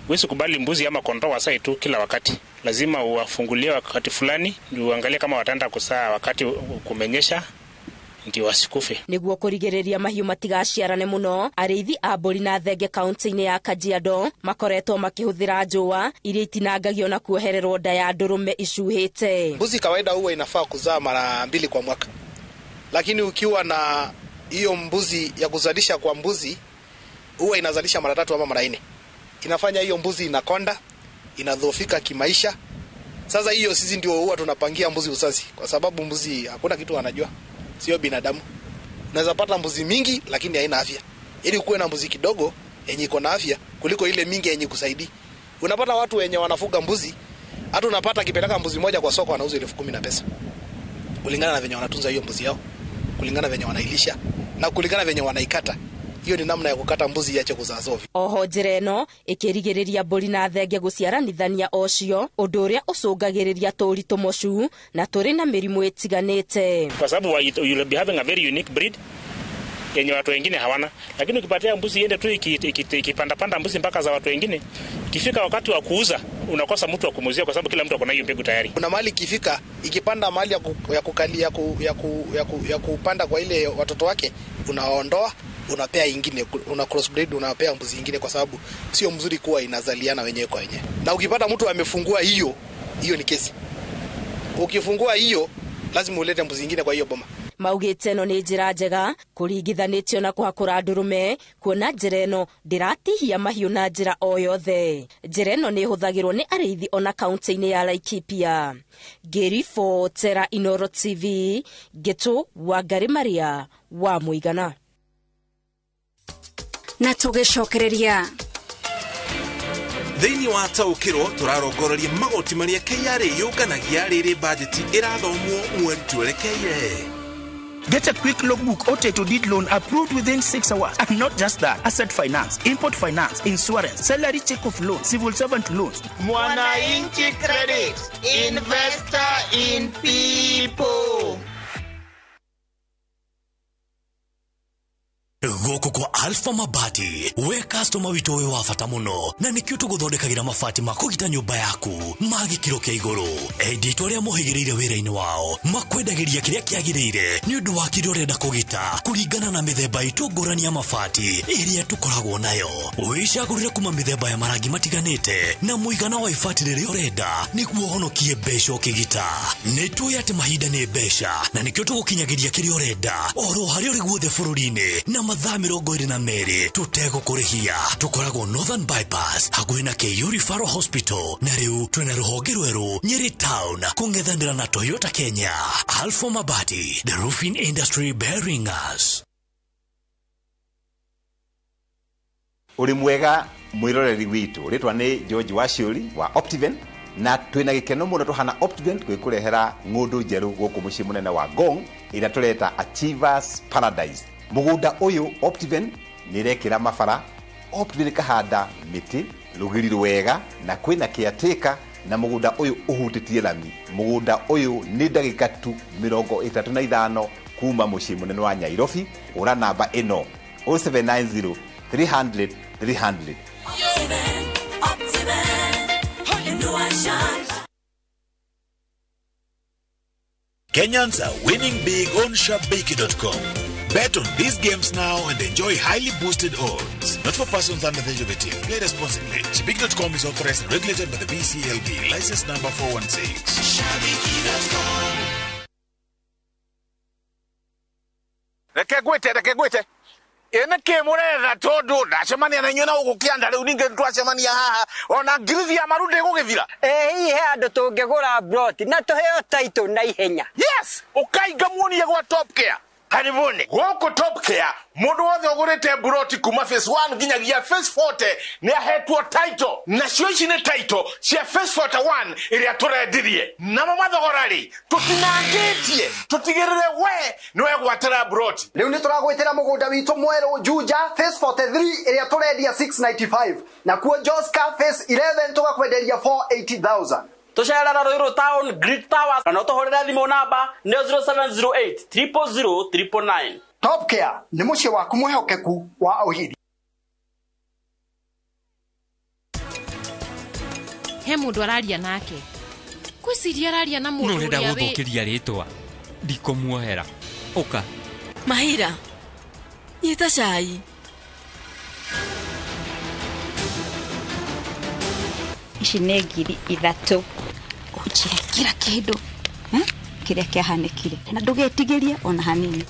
huwezi kubali mbuzi ama kondoo wasae tu kila wakati. Lazima uwafungulie wakati fulani, uangalie kama wataenda kusaa wakati kumenyesha ndio wasikufe. Niguo kurigiriria mahiũ matigaciarane mũno, arĩithi a mbũri na thenge kaunti-inĩ ya Kajiado makoretwo makĩhũthĩra njũa iria itinangagio na kuohererwo nda ya ndũrũme icuhĩte. Mbuzi kawaida huwa inafaa kuzaa mara 2 kwa mwaka. Lakini ukiwa na hiyo mbuzi ya kuzalisha kwa mbuzi huwa inazalisha mara 3 ama mara 4. Inafanya hiyo mbuzi inakonda, inadhoofika kimaisha. Sasa hiyo sisi ndio huwa tunapangia mbuzi uzazi kwa sababu mbuzi hakuna kitu anajua. Sio binadamu. Unaweza pata mbuzi mingi lakini haina afya. Ili kuwe na mbuzi kidogo yenye iko na afya kuliko ile mingi yenye kusaidii. Unapata watu wenye wanafuga mbuzi, hata unapata kipeleka mbuzi moja kwa soko anauza 10,000 na pesa. Kulingana na venye wanatunza hiyo mbuzi yao, kulingana venye wanailisha Na kulingana venye wanaikata, hiyo ni namna ya kukata mbuzi iache kuzaa ovyo. Oho njĩra ĩno ĩkĩrigĩrĩria mbũri na thenge gũciaranithania ocio, ũndũ ũrĩa ũcũngagĩrĩria tũũri tũmocu na tũrĩ na mĩrimũ ĩtiganĩte. Kwa sababu you'll be having a very unique breed yenye watu wengine hawana, lakini ukipatia mbuzi iende tu ikipanda panda mbuzi mpaka za watu wengine, ikifika wakati wa kuuza unakosa mtu wa kumuuzia kwa sababu kila mtu akona hiyo mbegu tayari. Kuna mahali ikifika ikipanda mahali ya kupanda kwa ile watoto wake, unaondoa, unapea ingine, una crossbreed, unapea mbuzi ingine, kwa sababu sio mzuri kuwa inazaliana wenyewe kwa wenyewe. Na ukipata mtu amefungua hiyo, hiyo ni kesi. Ukifungua hiyo lazima ulete mbuzi ingine kwa hiyo boma. Maugĩte ĩno nĩ njĩra njega kũringithanĩtio na kũhakũra ndũrũme, kuona njĩra ĩno ndĩratihia mahiũ na njĩra o yothe. Njĩra ĩno nĩ ĩhũthagĩrwo nĩ arĩithi ona kaunti-inĩ ya Laikipia. Ngĩribotera Inooro TV, Ngĩtũ Wangari Maria wa Mũigana. Na tũgĩcokereria Thĩinĩ wa taũkĩrwo tũrarongoreria magoti marĩa KRA yũnganagia rĩrĩ bajeti ĩrathomwo mweri twerekeire. Get a quick logbook or title deed loan approved within 6 hours. And not just that, asset finance, import finance, insurance, salary check off loan, civil servant loans. Mwananchi Credit, investor in people. Gũkũ kwa Alpha Mabati, we customer witũ wĩ wa bata mũno, na nĩkĩo tũgũthondekagĩra mabati ma kũgita nyũmba yaku ma gĩkĩro kĩa igũrũ. Endia arĩa mohĩgĩrĩire wĩra-inĩ wao makwendagĩria kĩrĩa kĩagĩrĩire nĩ ũndũ wa kĩrĩa ũrenda kũgita kũringana na mĩthemba itũ ngũrani ya mabati ĩrĩa tũkoragwo nayo. Wĩcagũrĩre kuma mĩthemba ya marangi matiganĩte na mũigana wa ibati rĩrĩa ũrenda nĩguo ũhonokie mbeca ũkĩgita. Nĩ tũĩ atĩ mahinda nĩ mbeca na nĩkĩo tũgũkinyagĩria kĩrĩa ũrenda oro harĩa ũrĩ guothe bũrũri-inĩ na mathaa 22 tũtegũkũrĩhia. Tũkoragwo Northern Bypass hakuhĩ na KU Referral Hospital, na rĩu twĩna rũhonge rwerũ Nyeri Town kũng'ethanĩra na Toyota Kenya. Alpha Mabati, the roofing industry bearing us. Ũrĩ mwega mwĩroreri witũ, rĩtwa nĩ George Waciũri wa Optiven, na twĩna gĩkeno mũno tũhana Optiven gwĩkũrehera ng'ũndũ njerũ gũkũ mũciĩ mũnene wa Ngong ĩrĩa tũreta Achievers Paradise. Mũgũnda ũyũ Optiven nĩ ĩrekĩra mabara, Optiven ĩkahanda mĩtĩ rũgiri rwega na kwĩna caretaker, na mũgũnda ũyũ ũhutĩtie lami. Mũgũnda ũyũ nĩ ndagĩka tu 35 kuma mũciĩ mũnene wa Nairobi. Ũra namba ĩno 0790 300 300. Kenyans are winning big on Shabiki.com. Bet on these games now and enjoy highly boosted odds. Not for persons under the age of 18. Play responsibly. Shabiki.com is authorized and regulated by the BCLB. License number 416. Shabiki.com. Reke gwite. Ene ke muretha tondu ndacemania na inyuĩ na gũkũ kĩanda rĩu ningĩ twacemania haha ona ngirithi ya maru ndĩgũgĩthira. Ĩ hihi he andũ tũngĩgũra plot na tũheo title na ihenya. Yes, ũkainga muonie gwa Top Care. Karibuni gũkũ Top Care mũndũ wothe ũgũrĩte mburoti kuma phase 1 nginyagia phase 40 nĩ ahetwo title, nacio ici nĩ title cia phase 41 ĩrĩa tũrendirie. Namo mathogora rĩ tũtinangĩtie, tũtigĩrĩre we nĩ wegwatĩra mburoti. Rĩu nĩ tũragwĩtĩra mũgũnda witũ mwerũ Juja phase 43 ĩrĩa tũrendia 695, na kuo Joska phase 11 tũgakwenderia 480,000. Tũcerera Ruiru Town Great Towers kana ũtũhũrĩre thimũ namba nĩ 0708 000 999. Top Care nĩ mũciĩ waku mwĩhokeku wa ũhithia. He mũndũ araria nake, kwĩciria araria na mũndũ ũrĩa wĩ gũthũkĩria rĩtwa ndikũmuohera. Ũka Mahira, nyita cai. Ici nĩ 3,000. Ũnjĩre kila kĩndũ kĩrĩa kĩahanĩkire na ndũgetigĩrie ona hanini.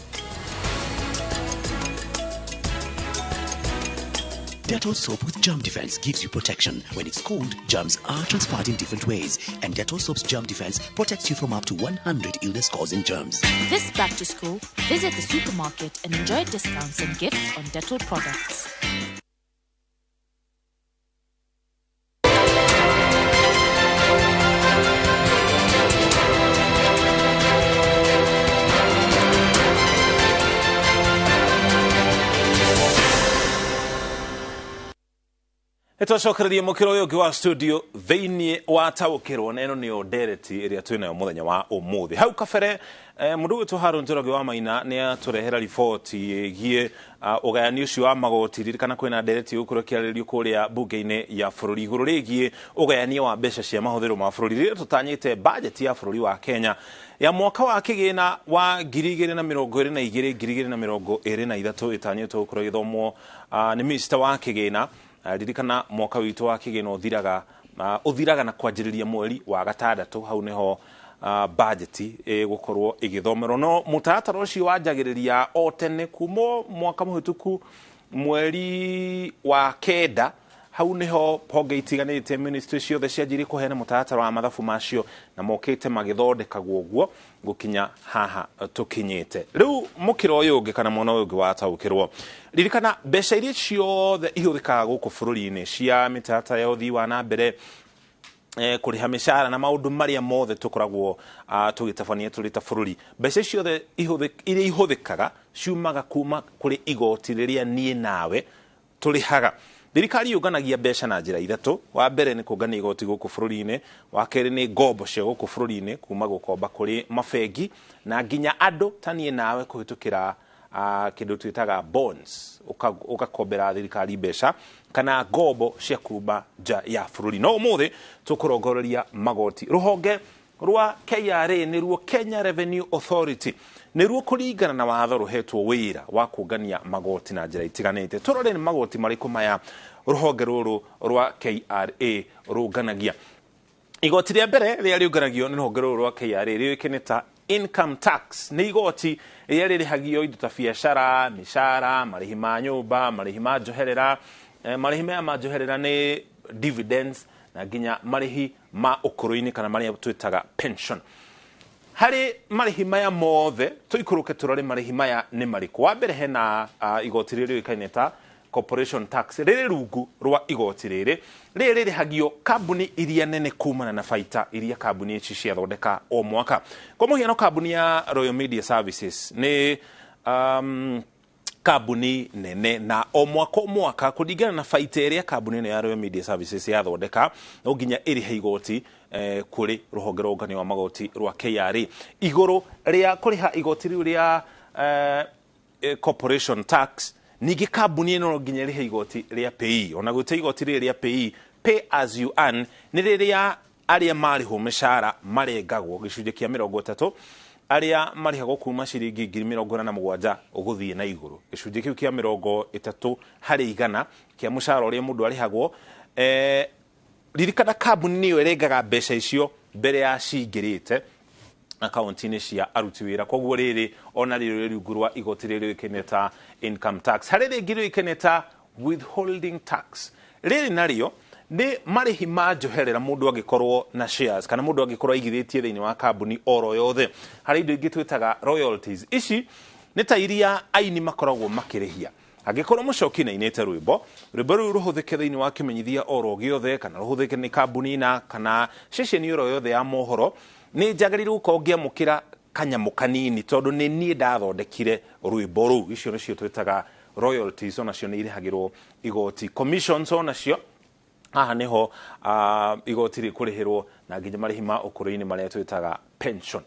Dettol soap with germ defense gives you protection. When it's cold, germs are transferred in different ways, and Dettol soap's germ defense protects you from up to 100 illness-causing germs. This back to school, visit the supermarket and enjoy discounts and gifts on Dettol products. Nĩtwacokereria mũkĩro ũyũ ũngĩ wa studio thĩinĩ wa taũkĩrwo, na ĩno nĩyo ndereti ĩrĩa twĩnayo mũthenya wa ũmũthĩ. Hau kabere mũndũ ũgwĩtwo Harun Njoroge wa Maina nĩ atũrehera riboti ĩgiĩ ũgayani ũcio wa magoti. Ririkana kwĩna ndereti ĩgũkorwo ĩkĩarĩrĩrio kũrĩa mbunge-inĩ ya bũrũri igũrũ rĩgiĩ ũgayania wa mbeca cia mahũthĩro ma bũrũri, rĩrĩa tũtanyĩte bajeti ya bũrũri wa Kenya ya mwaka wa kĩgĩna wa 2022 2023 ĩtanyĩtwo gũkorwo ĩgĩthomwo nĩ minista wa kĩgĩna. Ririkana mwaka witũ wa kĩgĩna ũthiraga na kwanjĩrĩria mweri wa gatandatũ, hau nĩho bajeti ĩgũkorwo ĩgĩthomerwo. No mũtaratara ũcio wanjagĩrĩria o tene kuma mwaka mũhĩtũku mweri wa 9, hau nĩho honge itiganĩte ministry ciothe cianjirie kũheana mũtaratara wa mathabu macio, na mokĩte magĩthondekagwo ũguo gũkinya haha tũkinyĩte rĩu. Mũkĩra ũyũ ũngĩ kana mwena ũyũ ũngĩ wataũkĩrwo, ririkana mbeca iria ciothe ihũthĩkaga gũkũ bũrũri-inĩ cia mĩtaratara ya ũthii wa na mbere, kũrĩha mĩcara na maũndũ marĩa mothe tũkoragwo tũgĩtabania tũrĩ ta bũrũri, mbeca ciothe iria ihũthĩkaga ciumaga kuma kũrĩ igoti rĩrĩa niĩ nawe tũrĩhaga. Thirikari yũnganagia mbeca na njĩra ithatũ. Wa mbere nĩ kũngania igoti gũkũ bũrũri-inĩ, wa kerĩ nĩ ngombo cia gũkũ bũrũri-inĩ kuma gũkomba kũrĩ mabengi na nginya andũ ta niĩ nawe kũhĩtũkĩra kĩndũ twĩtaga bonds, ũgakombera thirikari mbeca kana ngombo cia kuma nja ya bũrũri. No ũmũthĩ tũkũrongoreria magoti. Rũhonge rwa KRA nĩruo Kenya Revenue Authority, nĩruo kũringana na watho rũhetwo wĩra wa kũngania magoti na njĩra itiganĩte. Tũrore nĩ magoti marĩkũ maya rũhonge rũrũ rwa KRA rũnganagia. Igoti rĩa mbere rĩrĩa rĩũnganagio nĩ rũhonge rũrũ rwa KRA rĩũĩkaine ta income tax. Nĩ igoti rĩrĩa rĩrĩhagio indo ta biacara, mĩcara, marĩhi ma nyũmba, marĩhi ma njoherera. Marĩhi maya ma njoherera nĩ dividends na nginya marĩhi ma ũkũrũ-inĩ kana marĩa twĩtaga pension. Harĩ marĩhi maya mothe tũikũrũke tũrore marĩhi maya nĩ marĩkũ. Wa mbere hena igoti rĩrĩ rĩũĩkaine ta corporation tax, rĩrĩ rungu rwa igoti rĩrĩ rĩrĩhagio kambuni iria nene kumana na baita iria kambuni ici ciathondeka o mwaka. Kwa mũhiano kambuni ya Royal Media Services nĩ kambuni nene, na o mwaka kũringana na baita ĩrĩa kambuni ĩno ya Royal Media Services yathondeka no nginya ĩrĩhe igoti kũrĩ rũhonge rwa ũngania wa magoti rwa KRA. Igũrũ rĩa kũrĩha igoti rĩu rĩa corporation tax, ningĩ kambuni ĩno no nginya ĩrĩhe igoti rĩa PAYE. Ona gũte igoti rĩrĩ rĩa PAYE, pay as you earn, nĩ rĩrĩa arĩa marĩhwo mĩcara marengagwo gĩcunjĩ kĩa 30, arĩa marĩhagwo kuma ciringi 47,000 ũgũthiĩ na igũrũ. Gĩcunjĩ kĩu kĩa 30 harĩ igana kĩa mũcara ũrĩa mũndũ arĩhagwo. Ririkana kambuni nĩyo ĩrengaga mbeca icio mbere ya cingĩrĩte akaunti-inĩ cia aruti wĩra. Koguo rĩrĩ ona rĩrĩ rungu rwa igoti rĩrĩ rĩũĩkaine ta income tax. Harĩ rĩngĩ rĩũĩkaine ta withholding tax, rĩrĩ narĩo nĩ marĩhi ma njoherera mũndũ angĩkorwo na shares kana mũndũ angĩkorwo aigithĩtie thĩinĩ wa kambuni oro yothe. Harĩ indo ingĩ twĩtaga royalties, ici nĩ ta iria aini makoragwo makĩrĩhia. Angĩkorwo mũcoki nĩainĩte rwĩmbo, rwĩmbo rũu rũhũthĩke thĩinĩ wa kĩmenyithia oro gĩothe kana rũhũthĩke nĩ kambuni na kana ceceni oro yothe ya mohoro, nĩ njagĩrĩirwo gũkorwo ngĩamũkĩra kanyamũ kanini tondũ nĩ niĩ ndathondekire rwĩmbo rũu. Icio nĩcio twĩtaga royalties, onacio nĩ irĩhagĩrwo igoti. Commissions onacio haha nĩho igoti rĩkũrĩhĩrwo, na nginya marĩhi ma ũkũrũ-inĩ marĩa twĩtaga pension.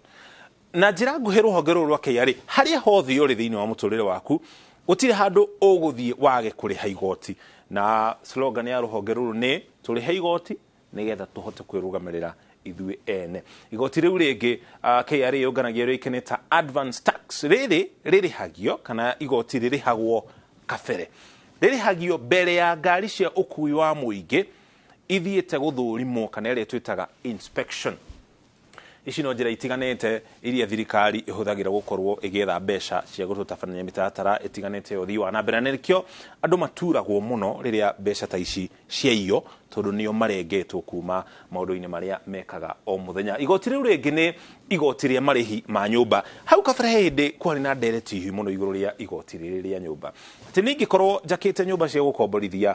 Na njĩra nguhĩ rũhonge rũrũ rwa KRA, harĩa hothe ũrĩ thĩinĩ wa mũtũrĩre waku gũtirĩ handũ ũgũthiĩ wage kũrĩha igoti. Na slogan ya rũhonge rũrũ nĩ tũrĩhe igoti nĩgetha tũhote kwĩrũgamĩrĩra ithuĩ ene. Igoti rĩu rĩngĩ KRA yũnganagia rĩũĩkaine ta advance tax. Rĩrĩ rĩrĩhagio kana igoti rĩrĩhagwo kabere, rĩrĩhagio mbere ya ngari cia ũkui wa mũingĩ ithiĩte gũthũrimwo kana ĩrĩa twĩtaga inspection. Ici no njĩra itiganĩte iria thirikari ĩhũthagĩra gũkorwo ĩgĩetha mbeca cia gũtũtabania mĩtaratara ĩtiganĩte ya ũthii wa na mbere, na nĩkĩo andũ maturagwo mũno rĩrĩa mbeca ta ici ciaiywo, tondũ nĩo marengetwo kuma maũndũ-inĩ marĩa mekaga o mũthenya. Igoti rĩu rĩngĩ nĩ igoti rĩa marĩhi ma nyũmba. Hau kabere he hĩndĩ kwarĩ na ndereti hiũ mũno igũrũ rĩa igoti rĩrĩ rĩa nyũmba, atĩ ningĩkorwo njakĩte nyũmba cia gũkomborithia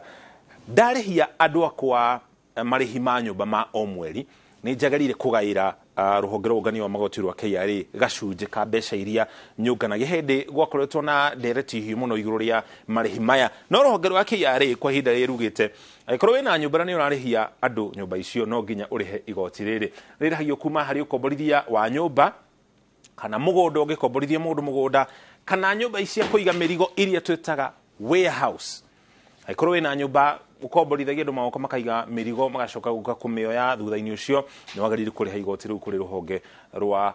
ndarĩhia andũ akwa marĩhi ma nyũmba ma o mweri, Nĩ njagĩrĩire kũgaĩra rũhonge rwa ũngania wa magoti rwa KRA gacunjĩ ka mbeca iria nyũnganagia. Hĩndĩ gwakoretwo na ndereti hiũ mũno igũrũ rĩa marĩhi maya, no rũhonge rwa KRA kwa ihinda rĩrĩ rugĩte angĩkorwo wĩna nyũmba na nĩ ũrarĩhia andũ nyũmba icio, no nginya ũrĩhe igoti rĩrĩ. Rĩrĩhagio kuma harĩ ũkomborithia wa nyũmba kana mũgũnda, ũngĩkomborithia mũndũ mũgũnda, kana nyũmba cia kũiga mĩrigo iria twĩtaga warehouse. Angĩkorwo wĩna nyũmba ũkomborithagia andũ magoka makaiga mĩrigo magacoka gũka kũmĩoya thutha-inĩ ũcio, nĩ wagĩrĩire kũrĩha igoti rĩu kũrĩ rũhonge rwa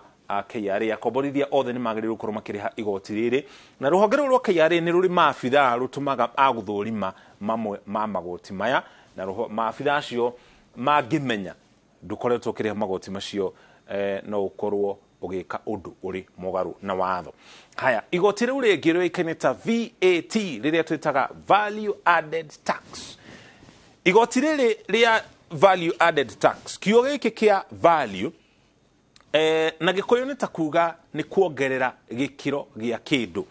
KRA. Akomborithia othe nĩ magĩrĩirwo gũkorwo makĩrĩha igoti rĩrĩ, na rũhonge rũu rwa KRA nĩ rũrĩ maabithaa rũtũmaga a gũthũrima mamwe ma magoti maya, na maabithaa acio mangĩmenya ndũkoretwo ũkĩrĩha magoti macio, no ũkorwo ũgĩka ũndũ ũrĩ mũgarũ na watho. Haya, igoti rĩu rĩngĩ rĩũĩkaine ta VAT, rĩrĩa twĩtaga value added tax. Igoti rĩrĩ rĩa value added tax, kiugo gĩkĩ kĩa value na Gĩkũyũ nĩ ta kuga nĩ kuongerera gĩkĩro gĩa kĩndũ.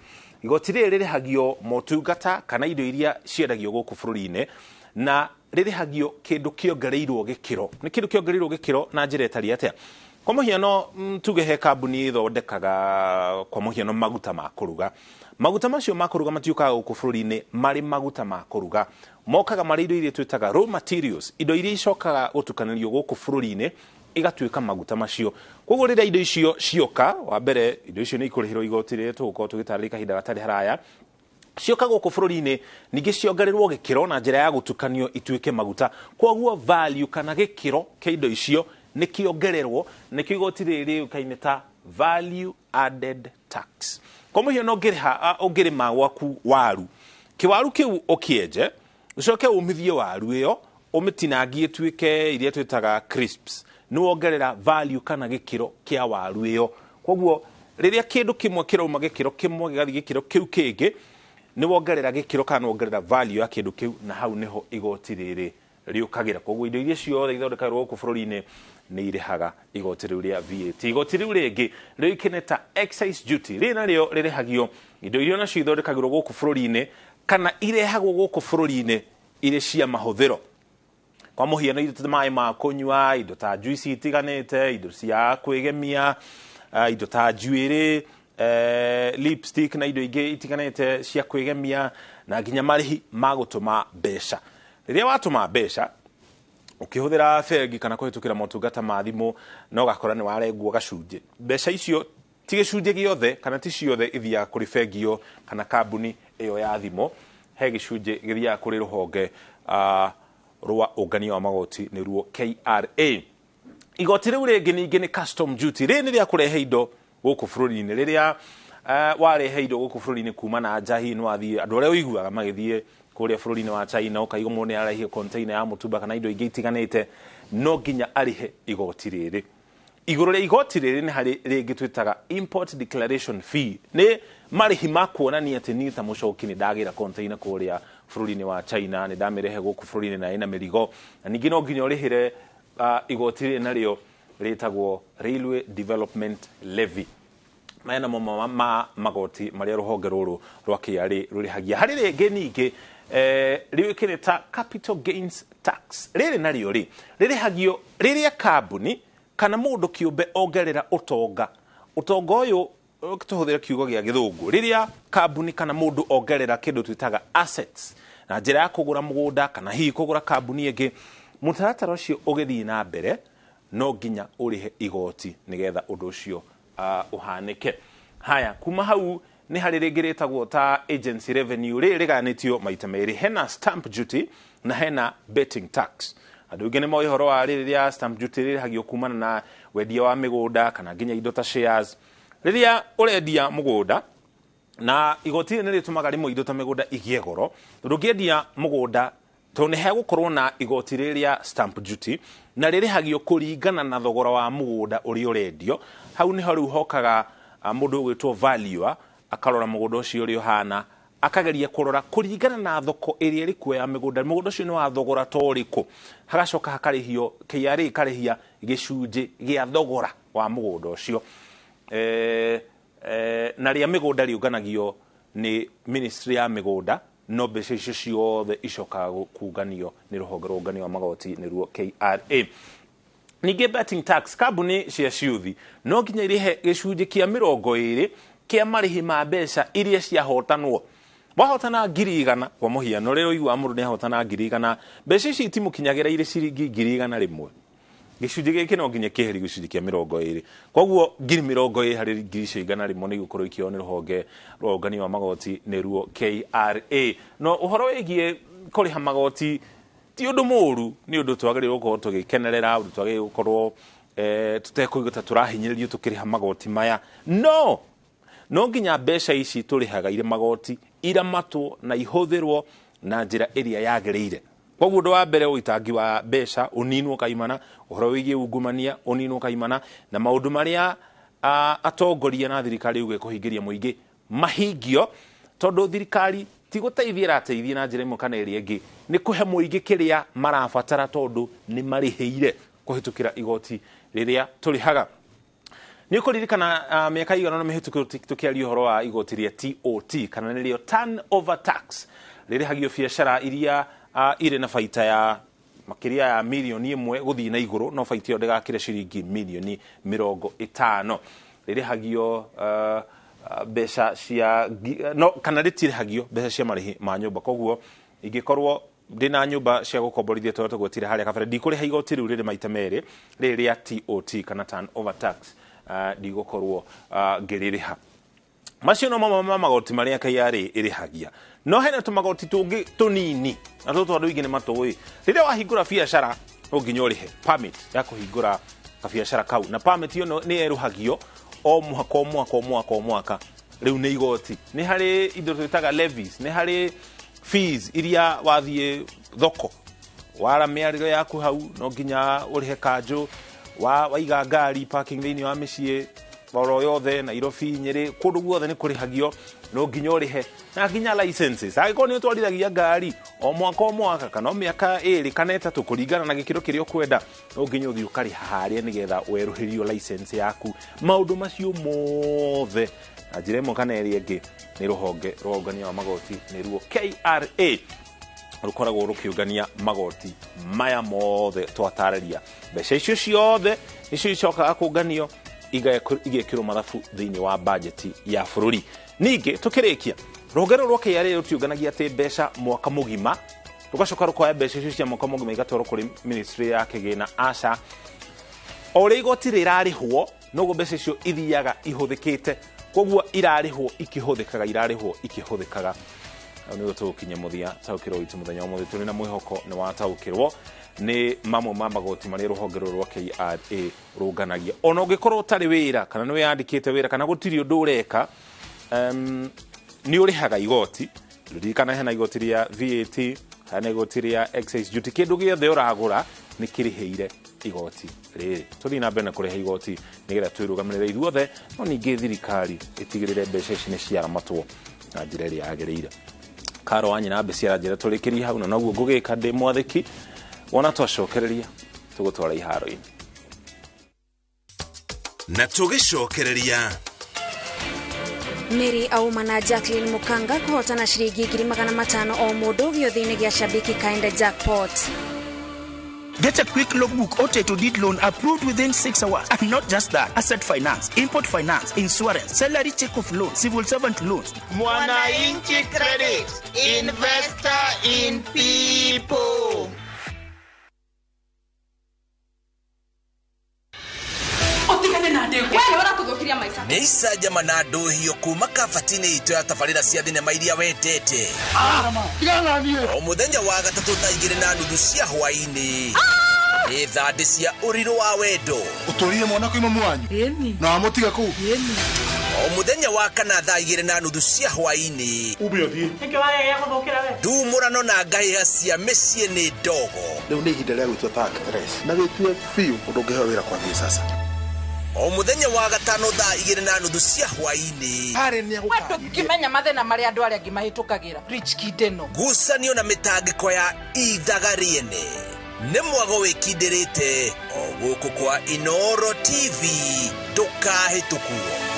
Igoti rĩrĩ rĩrĩhagio motungata kana indo iria ciendagio gũkũ bũrũri-inĩ, na rĩrĩhagio kĩndũ kĩongereirwo gĩkĩro. Nĩ kĩndũ kĩongereirwo gĩkĩro na njĩra ĩtariĩ atĩa? Kwa mũhiano, tuge he kambuni ĩthondekaga kwa mũhiano maguta ma kũruga. Maguta macio ma kũruga matiũkaga gũkũ bũrũri-inĩ marĩ maguta ma kũruga, mokaga marĩ indo iria twĩtaga raw materials, indo iria icokaga gũtukanĩrio gũkũ bũrũri-inĩ igatuĩka maguta macio. Koguo rĩrĩa indo icio cioka, wa mbere indo icio nĩ ikũrĩhĩrwo igoti rĩrĩa tũgũkorwo tũgĩtarĩria kahinda gatarĩ haraya. Cioka gũkũ bũrũri-inĩ ningĩ ciongererwo gĩkĩro na njĩra ya gũtukanio ituĩke maguta. Koguo value kana gĩkĩro kĩa indo icio nĩ kĩongererwo, nĩkĩo igoti rĩrĩ rĩũkaine ta value added tax. Kwa mũhiano, ũngĩrĩma gwaku waru, kĩwaru kĩu ũkĩenje, ũcoke ũmithie waru ĩyo, ũmĩtinangie ĩtuĩke iria twĩtaga crisps, nĩ wongerera value kana gĩkĩro kĩa waru ĩyo. Koguo rĩrĩa kĩndũ kĩmwe kĩrauma gĩkĩro kĩmwe gĩgathiĩ gĩkĩro kĩu kĩngĩ, nĩ wongerera gĩkĩro kana wongerera value ya kĩndũ kĩu, na hau nĩho igoti rĩrĩ rĩũkagĩra. Koguo indo iria ciothe ithondekagĩrwo gũkũ bũrũri-inĩ nĩ irĩhaga igoti rĩu rĩa VAT. Igoti rĩu rĩngĩ rĩũĩkaine ta excise duty, rĩrĩ narĩo rĩrĩhagio indo iria nacio ithondekagĩrwo gũkũ bũrũri-inĩ kana irehagwo gũkũ bũrũri-inĩ irĩ cia mahũthĩro. Kwa mũhiano, indo ta maĩ ma kũnyua, indo ta juice itiganĩte, indo cia kwĩgemia, indo ta njuĩrĩ, lipstick na indo ingĩ itiganĩte cia kwĩgemia, na nginya marĩhi ma gũtũma mbeca. Rĩrĩa watũma mbeca ũkĩhũthĩra bengi kana kũhĩtũkĩra motungata ma thimũ, no ũgakora nĩ warengwo gacunjĩ. Mbeca icio ti gĩcunjĩ gĩothe kana ti ciothe ithiaga kũrĩ bengi ĩyo kana kambuni ĩyo ya thimũ, he gĩcunjĩ gĩthiaga kũrĩ rũhonge rwa ũngania wa magoti, nĩruo KRA. Igoti rĩu rĩngĩ ningĩ nĩ custom duty. Rĩrĩ nĩ rĩa kũrehe indo gũkũ bũrũri-inĩ. Rĩrĩa warehe indo gũkũ bũrũri-inĩ kuma na nja, hihi nĩ wathiĩ, andũ arĩa ũiguaga magĩthiĩ kũrĩa bũrũri-inĩ wa China, ũkaigua mũndũ nĩ ararehire container ya mũtumba kana indo ingĩ itiganĩte, no nginya arĩhe igoti rĩrĩ. Igũrũ rĩa igoti rĩrĩ nĩ harĩ rĩngĩ twĩtaga import declaration fee, nĩ marĩhi ma kuonania atĩ niĩ ta mũcoki nĩ ndagĩra container kũrĩa bũrũri-inĩ wa China, nĩ ndamĩrehe gũkũ bũrũri-inĩ na ĩna mĩrigo. Na ningĩ no nginya ũrĩhĩre igoti rĩrĩ narĩo rĩtagwo Railway Development Levy. Maya namo ma magoti marĩa rũhonge rũrũ rwa KRA rũrĩhagia. Harĩ rĩngĩ ningĩ rĩũĩkaine ta capital gains tax. Rĩrĩ narĩo rĩ rĩrĩhagio rĩrĩa kambuni kana mũndũ kĩũmbe ongerera ũtonga. Ũtonga ũyũ tũhũthĩre kiugo gĩa Gĩthũngũ, rĩrĩa kambuni kana mũndũ ongerera kĩndũ twĩtaga assets na njĩra ya kũgũra mũgũnda kana hihi kũgũra kambuni ĩngĩ, mũtaratara ũcio ũgĩthiĩ na mbere no nginya ũrĩhe igoti nĩgetha ũndũ ũcio ũhanĩke. Haya, kuma hau nĩ harĩ rĩngĩ rĩtagwo ta agency revenue. Rĩrĩ rĩgayanĩtio maita merĩ, hena stamp duty na hena betting tax. Andũ aingĩ nĩ moĩ ũhoro wa rĩrĩ rĩa stamp duty, rĩrĩhagio kumana na wendia wa mĩgũnda kana nginya indo ta shares. Rĩrĩa ũrendia mũgũnda, na igoti rĩrĩ nĩ rĩtũmaga rĩmwe indo ta mĩgũnda igĩe goro, tondũ ũngĩendia mũgũnda, tondũ nĩ hegũkorwo na igoti rĩrĩa stamp duty, na rĩrĩhagio kũringana na thogora wa mũgũnda ũrĩa ũrendio. Hau nĩho rĩu hokaga mũndũ ũgwĩtwo valuer, akarora mũgũnda ũcio ũrĩa ũhana, akageria kũrora kũringana na thoko ĩrĩa ĩrĩ kuo ya mĩgũnda, mũgũnda ũcio nĩ wa thogora ta ũrĩkũ. Hagacoka hakarĩhio, KRA ĩkarĩhia gĩcunjĩ gĩa thogora wa mũgũnda ũcio. Na rĩa mĩgũnda rĩũnganagio nĩ ministry ya mĩgũnda, no mbeca icio ciothe icokaga kũnganio nĩ rũhonge rwa ũngania wa magoti, nĩruo KRA. Ningĩ betting tax, kambuni cia ciũthi no nginya irĩhe gĩcunjĩ kĩa 20 kĩa marĩhi ma mbeca iria ciahotanwo. Wahotana 100,000 kwa mũhiano, rĩrĩa ũiguaga mũndũ nĩahotana 100,000, mbeca ici itimũkinyagĩra irĩ ciringi 100,000. Gĩcunjĩ gĩkĩ no nginya kĩeherio gĩcunjĩ kĩa 20. Koguo 20,000 harĩ 100,000 nĩ igũkorwo ikĩoywo nĩ rũhonge rwa ũngania wa magoti nĩruo KRA. No ũhoro wĩgiĩ kũrĩha magoti ti ũndũ mũũru, nĩ ũndũ twagĩrĩirwo gũkorwo tũgĩkenerera, ũndũ twagĩrĩirwo gũkorwo tũtekũigua ta tũrahinyĩrĩrio tũkĩrĩha magoti maya. No no nginya mbeca ici tũrĩhaga irĩ magoti iramatwo na ihũthĩrwo na njĩra ĩrĩa yagĩrĩire. Koguo ũndũ wa mbere, ũitangi wa mbeca ũninwo kaimana, ũhoro wĩgiĩ ungumania ũninwo kaimana, na maũndũ marĩa atongoria na thirikari yuge kũhingĩria mũingĩ mahingio, tondũ thirikari ti gũteithia ĩrateithia na njĩra ĩmwe kana ĩrĩa ĩngĩ, nĩ kũhe mũingĩ kĩrĩa marabatara tondũ nĩ marĩhĩire kũhĩtũkĩra igoti rĩrĩa tũrĩhaga. Nĩ ũkũririkana mĩaka igana na mĩhĩtũku tũkĩaria ũhoro wa igoti rĩa TOT, kana nĩrĩo turnover tax, rĩrĩhagio biacara iria irĩ na baita ya makĩria ya 1 million gũthiĩ na igũrũ, no baita ĩyo ndĩgakĩre ciringi 50 million. Rĩrĩhagio mbeca cia no kana rĩtirĩhagio mbeca cia marĩhi ma nyũmba. Koguo ingĩkorwo ndĩna nyũmba cia gũkomborithia tũrĩa tũgwetire harĩa kabere, ndikũrĩha igoti rĩu rĩrĩ maita merĩ, rĩrĩ rĩa TOT kana turnover tax, ndigũkorwo ngĩrĩrĩha. Macio no mamwe ma magoti marĩa KRA ĩrĩhagia. No hena tũmagoti tũngĩ tũnini na tũtũ andũ aingĩ nĩ matũĩ. Rĩrĩa wahingũra biacara no nginya ũrĩhe permit ya kũhingũra kabiacara kau, na permit ĩyo nĩ yerũhagio o mwaka o mwaka o mwaka o mwaka. Rĩu nĩ igoti. Nĩ harĩ indo twĩtaga levies, nĩ harĩ fees iria wathiĩ thoko wara mĩarĩro yaku hau no nginya ũrĩhe kanjũ, wa waiga ngari parking thĩinĩ wa mĩciĩ oro yothe Nairobi, Nyĩrĩ, kũndũ guothe nĩ kũrĩhagio, no nginya ũrĩhe. Na nginya licenses, angĩkorwo nĩ ũtwarithagia ngari o mwaka o mwaka kana o mĩaka 2 kana 3 kũringana na gĩkĩro kĩrĩa ũkwenda, no nginya ũthiĩ ũkarĩha harĩa nĩgetha werũhĩrio license yaku. Maũndũ macio mothe na njĩra ĩmwe kana ĩrĩa ĩngĩ nĩ rũhonge rwa ũngania wa magoti nĩruo KRA rũkoragwo rũkĩũngania magoti maya mothe twatarĩria. Mbeca icio ciothe nĩcio icokaga kũnganio igekĩrwo mathabu thĩinĩ wa bajeti ya bũrũri. Ningĩ tũkĩrĩkia, rũhonge rũrũ rwa KRA rũtiũnganagia atĩ mbeca mwaka mũgima rũgacoka rũkoya mbeca icio cia mwaka mũgima igatwarwo kũrĩ ministry ya kĩgĩna. Aca, o ũrĩa igoti rĩrarĩhwo noguo mbeca icio ithiaga ihũthĩkĩte, koguo irarĩhwo ikĩhũthĩkaga, irarĩhwo ikĩhũthĩkaga. Hau nĩguo tũgũkinya mũthia taũkĩrwo witũ mũthenya wa ũmũthĩ. Tũrĩ na mwĩhoko nĩ wataũkĩrwo nĩ mamwe ma magoti marĩa rũhonge rũrũ rwa KRA rũnganagia. Ona ũngĩkorwo ũtarĩ wĩra kana nĩ wĩyandĩkĩte wĩra kana gũtirĩ ũndũ ũreka, nĩ ũrĩhaga igoti. Ririkana hena igoti rĩa VAT, hena igoti rĩa excise duty. Kĩndũ gĩothe ũragũra nĩ kĩrĩhĩire igoti rĩrĩ. Tũthiĩ na mbere na kũrĩha igoti nĩgetha twĩrũgamĩrĩre ithuothe, no ningĩ thirikari ĩtigĩrĩre mbeca ici nĩ ciaramatwo na njĩra ĩrĩa yagĩrĩire. Karo wa nyina mbe ciaranjĩra tũrĩkĩrie hau, na noguo ngũgĩka ndĩ mwathĩki. Wona twacokereria tũgũtwara iharo-inĩ. Na tũgĩcokereria. Mary Auma na Jacqueline Mukanga kũhotana ciringi 500,000 o mũndũ gĩũthĩ-inĩ gĩa Shabiki Kaenda Jackpot. Get a quick logbook or title deed loan approved within 6 hours. And not just that, asset finance, import finance, insurance, salary check off loan, civil servant loans. Mwananchi Credit, investor in people. Ũtigane na ndegwa. Wewe ũratũthũkiria maica. Nĩ icanjama na ndũhio kuma kabati-inĩ itũ ya tabarĩra cia thinema iria wendete o mũthenya wa gatatũ thaa 2:30 cia hwaĩ-inĩ, nĩ thandĩ cia ũrirũ wa wendo. Ũtũrire mwana kwĩ mamu wanyu na wamũtiga kũu. O mũthenya wa kana thaa 2:30 cia hwaĩ-inĩ, Ume ũthiĩ. Nĩkĩ wagegea gũthũkĩra we? Ndumũrano na ngahĩha cia mĩciĩ nĩ ndogo. Rĩu nĩ ihinda rĩa gwĩtua ta actress na wĩtue biũ ũndũ ũngĩheo wĩra kwambia sasa. O mũthenya wa gatano thaa 2:30 cia hwaĩ-inĩ, Harĩ nĩ We ndũngĩmenya mathĩna marĩa andũ arĩa angĩ mahĩtũkagĩra rich kid ĩno. Ngucanio na mĩtangĩko ya ithaga rĩene nĩ mwago wĩkindĩrĩte o gũkũ kwa Inoro TV, ndũkahĩtũkwo.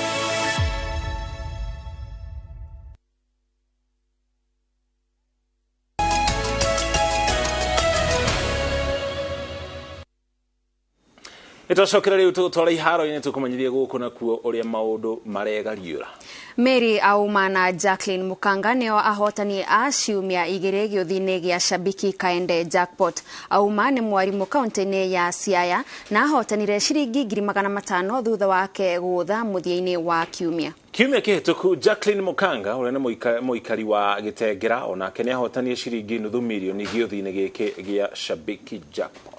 Nĩtwacokera rĩu tũgũtwara iharo-inĩ tũkũmenyithie gũkũ nakuo ũrĩa maũndũ maregariũra. Mary Auma na Jacqueline Mukanga nĩo ahotani a ciumia igĩrĩ gĩũthi-inĩ gĩa Shabiki Kaende Jackpot. Auma nĩ mwarimũ kaunti-inĩ ya Siaya na ahotanire ciringi 500,000 thutha wake gũũtha mũthia-inĩ wa kiumia. Kiumia kĩhĩtũku Jacqueline Mukanga ũrĩa nĩ mũikari wa Gĩtengera onake nĩ ahotanire ciringi 500,000 gĩũthi-inĩ gĩkĩ gĩa Shabiki Jackpot.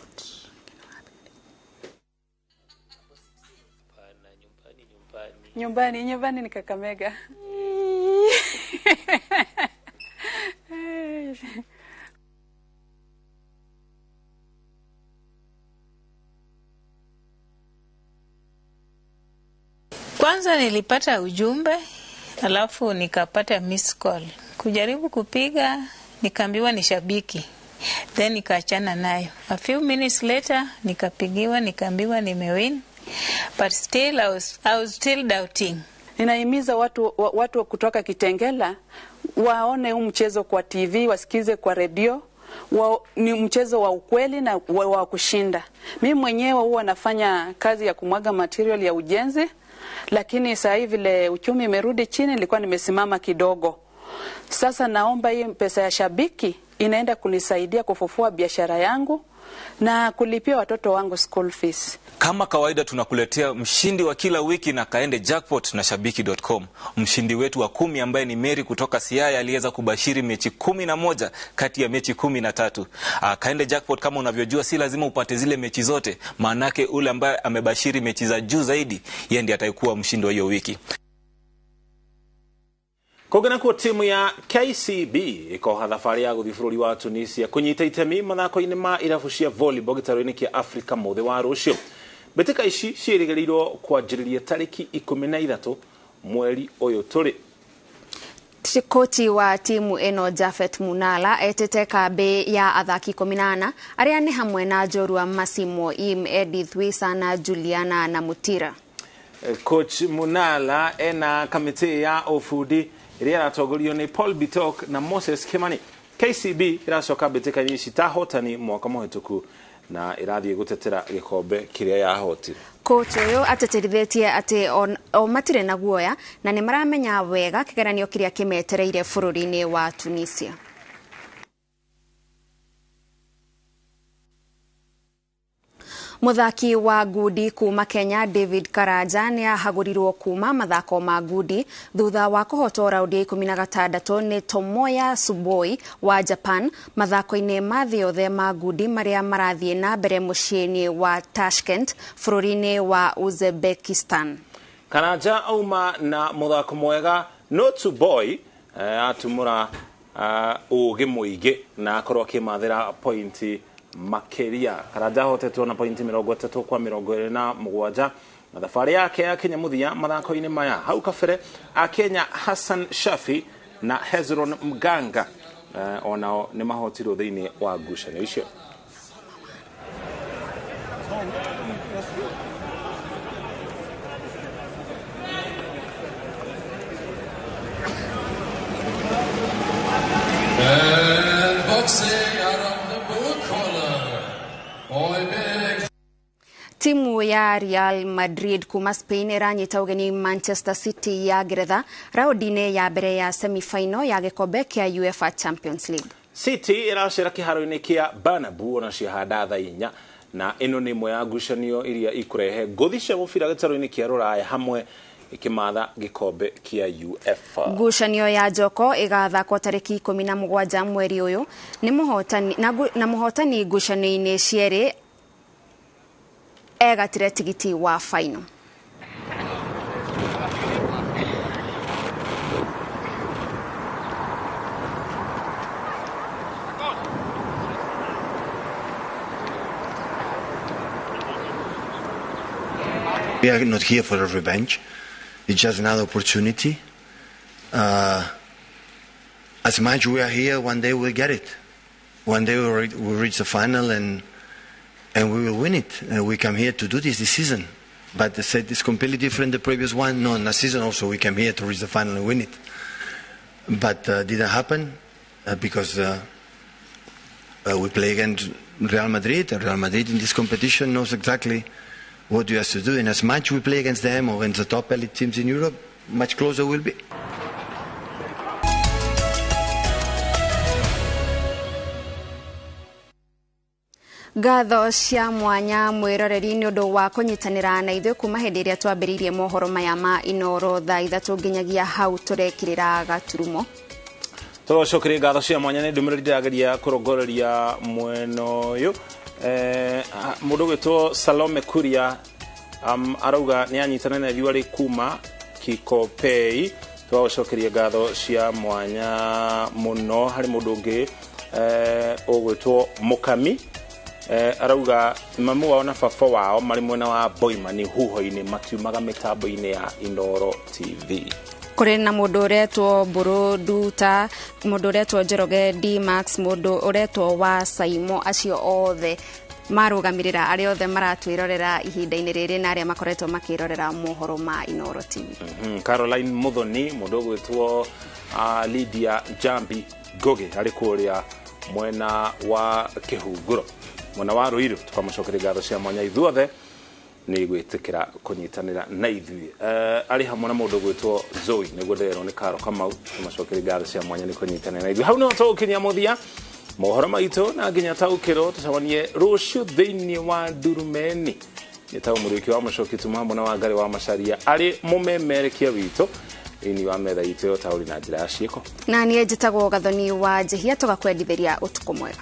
Nyumbani, nyumbani ni Kakamega. Kwanza nilipata ujumbe, alafu nikapata miss call. Kujaribu kupiga, nikaambiwa ni shabiki. Then nikaachana nayo. A few minutes later, nikapigiwa, nikaambiwa nimewin. But still I was still doubting. Ninahimiza watu kutoka Kitengela waone huu mchezo kwa TV, wasikize kwa redio. Ni mchezo wa ukweli na wa kushinda. Mimi mwenyewe huwa nafanya kazi ya kumwaga material ya ujenzi, lakini sasa hivi vile uchumi imerudi chini, nilikuwa nimesimama kidogo. Sasa naomba hii pesa ya shabiki inaenda kunisaidia kufufua biashara yangu na kulipia watoto wangu school fees. Kama kawaida tunakuletea mshindi wa kila wiki na Kaende Jackpot na Shabiki.com. Mshindi wetu wa 10 ambaye ni Mary kutoka Siaya aliweza kubashiri mechi 11 kati ya mechi 13. Kaende Jackpot kama unavyojua si lazima upate zile mechi zote, maanake ule ambaye amebashiri mechi za juu zaidi yeye ndiye atayekuwa mshindi wa hiyo wiki. Kũngĩ nakuo timu ya KCB ĩkoha thabarĩ ya gũthiĩ bũrũri wa Tunisia kũnyita itemi mathako-inĩ ma irabu cia volleyball gĩtarũ-inĩ kĩa Afrika mũthĩ wa rũciũ. Mbĩtĩka ici ciĩrĩgĩrĩirwo kwanjĩrĩria tarĩki 13 mweri ũyũ tũrĩ. Koti wa timu ĩno Jafet Munala etete kambi ya athaki 18 arĩa nĩ hamwe na njorua Massimo Im, Edith Wisa na Juliana Namutira. Coach Munala ena kamĩtĩ ya ũbundi ĩrĩa ĩratongorio nĩ Paul Bitok na Moses Kimani. KCB ĩracoka mbĩtĩka-inĩ ici ta hotani mwaka mũhĩtũku na ĩrathiĩ gũtetera gĩkombe kĩrĩa yahotire. Coach ũyũ ateterithĩtie atĩ o matirĩ na guoya na nĩ maramenya wega kĩgeranio kĩrĩa kĩmetereire bũrũri-inĩ wa Tunisia. Muthaki wa ngundi kuma Kenya David Karanja nĩ ahagũrirwo kuma mathako ma ngundi thutha wa kũhotwo raundi ya 16 nĩ Tomoya Tsuboi wa Japan mathako-inĩ ma thĩ yothe ma ngundi marĩa marathiĩ na mbere mũciĩ-inĩ wa Tashkent bũrũri-inĩ wa Uzbekistan. Karanja auma na mũthako mwega no Tsuboi atumũra ũgĩ mũingĩ na akorwo akĩmathĩra pointi makeria. Karanja ahotetwo na pointi 30 kwa 27 na thabarĩ yake ya Kenya mũthia mathako-inĩ maya. Hau kabere akenya Hassan Shafi na Hezron Mganga onao nĩ mahotirwo thĩinĩ wa ngucanio icio. And boxing out of the blue corner, Boy Big. Timu ya Real Madrid kuma Spain ĩranyita ũgeni Manchester City ya Ngeretha raundi-inĩ ya mbere ya semi-final ya gĩkombe kĩa UEFA Champions League. City ĩracera kĩharo-inĩ kĩa Bernabeu ona ciahanda thaa 4 na ĩno nĩ ĩmwe ya ngucanio iria ikũrehe ngũthi cia mũbira gĩtarũ-inĩ kĩa Rũraya hamwe ikimatha gĩkombe kĩa UEFA. Ngucanio ya Njoko ĩgathakwo tarĩki 17 mweri ũyũ nĩ mũhotani na mũhotani ngucanio-inĩ cierĩ egatire tigiti wa final. We are not here for a revenge. It's just another opportunity. As much we are here, one day we'll get it. One day we'll reach the final and we will win it. We come here to do this season. But the set is completely different the previous one. No, last season also we came here to reach the final and win it. But didn't happen because we play against Real Madrid, and Real Madrid in this competition knows exactly what you have to do. And as much we play against them or against the top elite teams in Europe, much closer we'll be. Ngatho cia mwanya mwiroreri ni undu wa kunyitanira na ithuĩ kuma hĩndĩ ĩrĩa twambĩrĩirie mohoro maya ma Inoro thaa 3 nginyagia hau tũrekĩrĩra gaturumo. Tũcokerie ngatho cia mwanya nĩ ndũmĩrĩri ndĩrageria kũrongoreria mwena ũyũ. Mũndũ ũgwĩtwo Salome Kuria arauga nĩ anyitana na ithuĩ arĩ kuma Kikopei. Tũgagũcokeria ngatho cia mwanya mũno. Harĩ mũndũ ũngĩ ũgwĩtwo Mũkami, arauga mamu wao na baba wao marĩ mwena wa Boimani huho-inĩ makiumaga mĩtambo-inĩ ya Inoro TV. Kũrĩ na mũndũ ũretwo Mbũrũ Nduta, mũndũ ũretwo Njoroge D-Max, mũndũ ũretwo wa Saimo, acio othe marũgamĩrĩra arĩa othe maratwĩrorera ihinda-inĩ rĩrĩ na arĩa makoretwo makĩrorera mohoro ma Inoro TV. Caroline Muthoni, mũndũ ũgwĩtwo Lydia Jambi Ngogi arĩ kũrĩa mwena wa Kĩhunguro, mwena wa Ruiru. Tukamũcokeria ngatho cia mwanya ithuothe nĩ gwĩtĩkĩra kũnyitanĩra na ithuĩ. Arĩ hamwe na mũndũ ũgwĩtwo Zoe, nĩguo ndĩrerwo nĩ Karo Kamau. Tũmacokeria ngatho cia mwanya nĩ kũnyitanĩra na ithuĩ. Hau nĩho tũgũkinyia mũthia mohoro maitũ na nginya taũkĩrwo tũcemanie rũciũ thĩinĩ wa Ndurumeni. Nĩ Mũriũki wa Mũcoki tuma hamwe na Wangari wa Macaria arĩ mũmemerekia witũ thĩinĩ wa metha itũ ya ũtaũri na njĩra ya ciĩko. Na niĩ njĩtagwo Gathoni wa Njĩhia, tũgakwendithĩria ũtukũ mwega.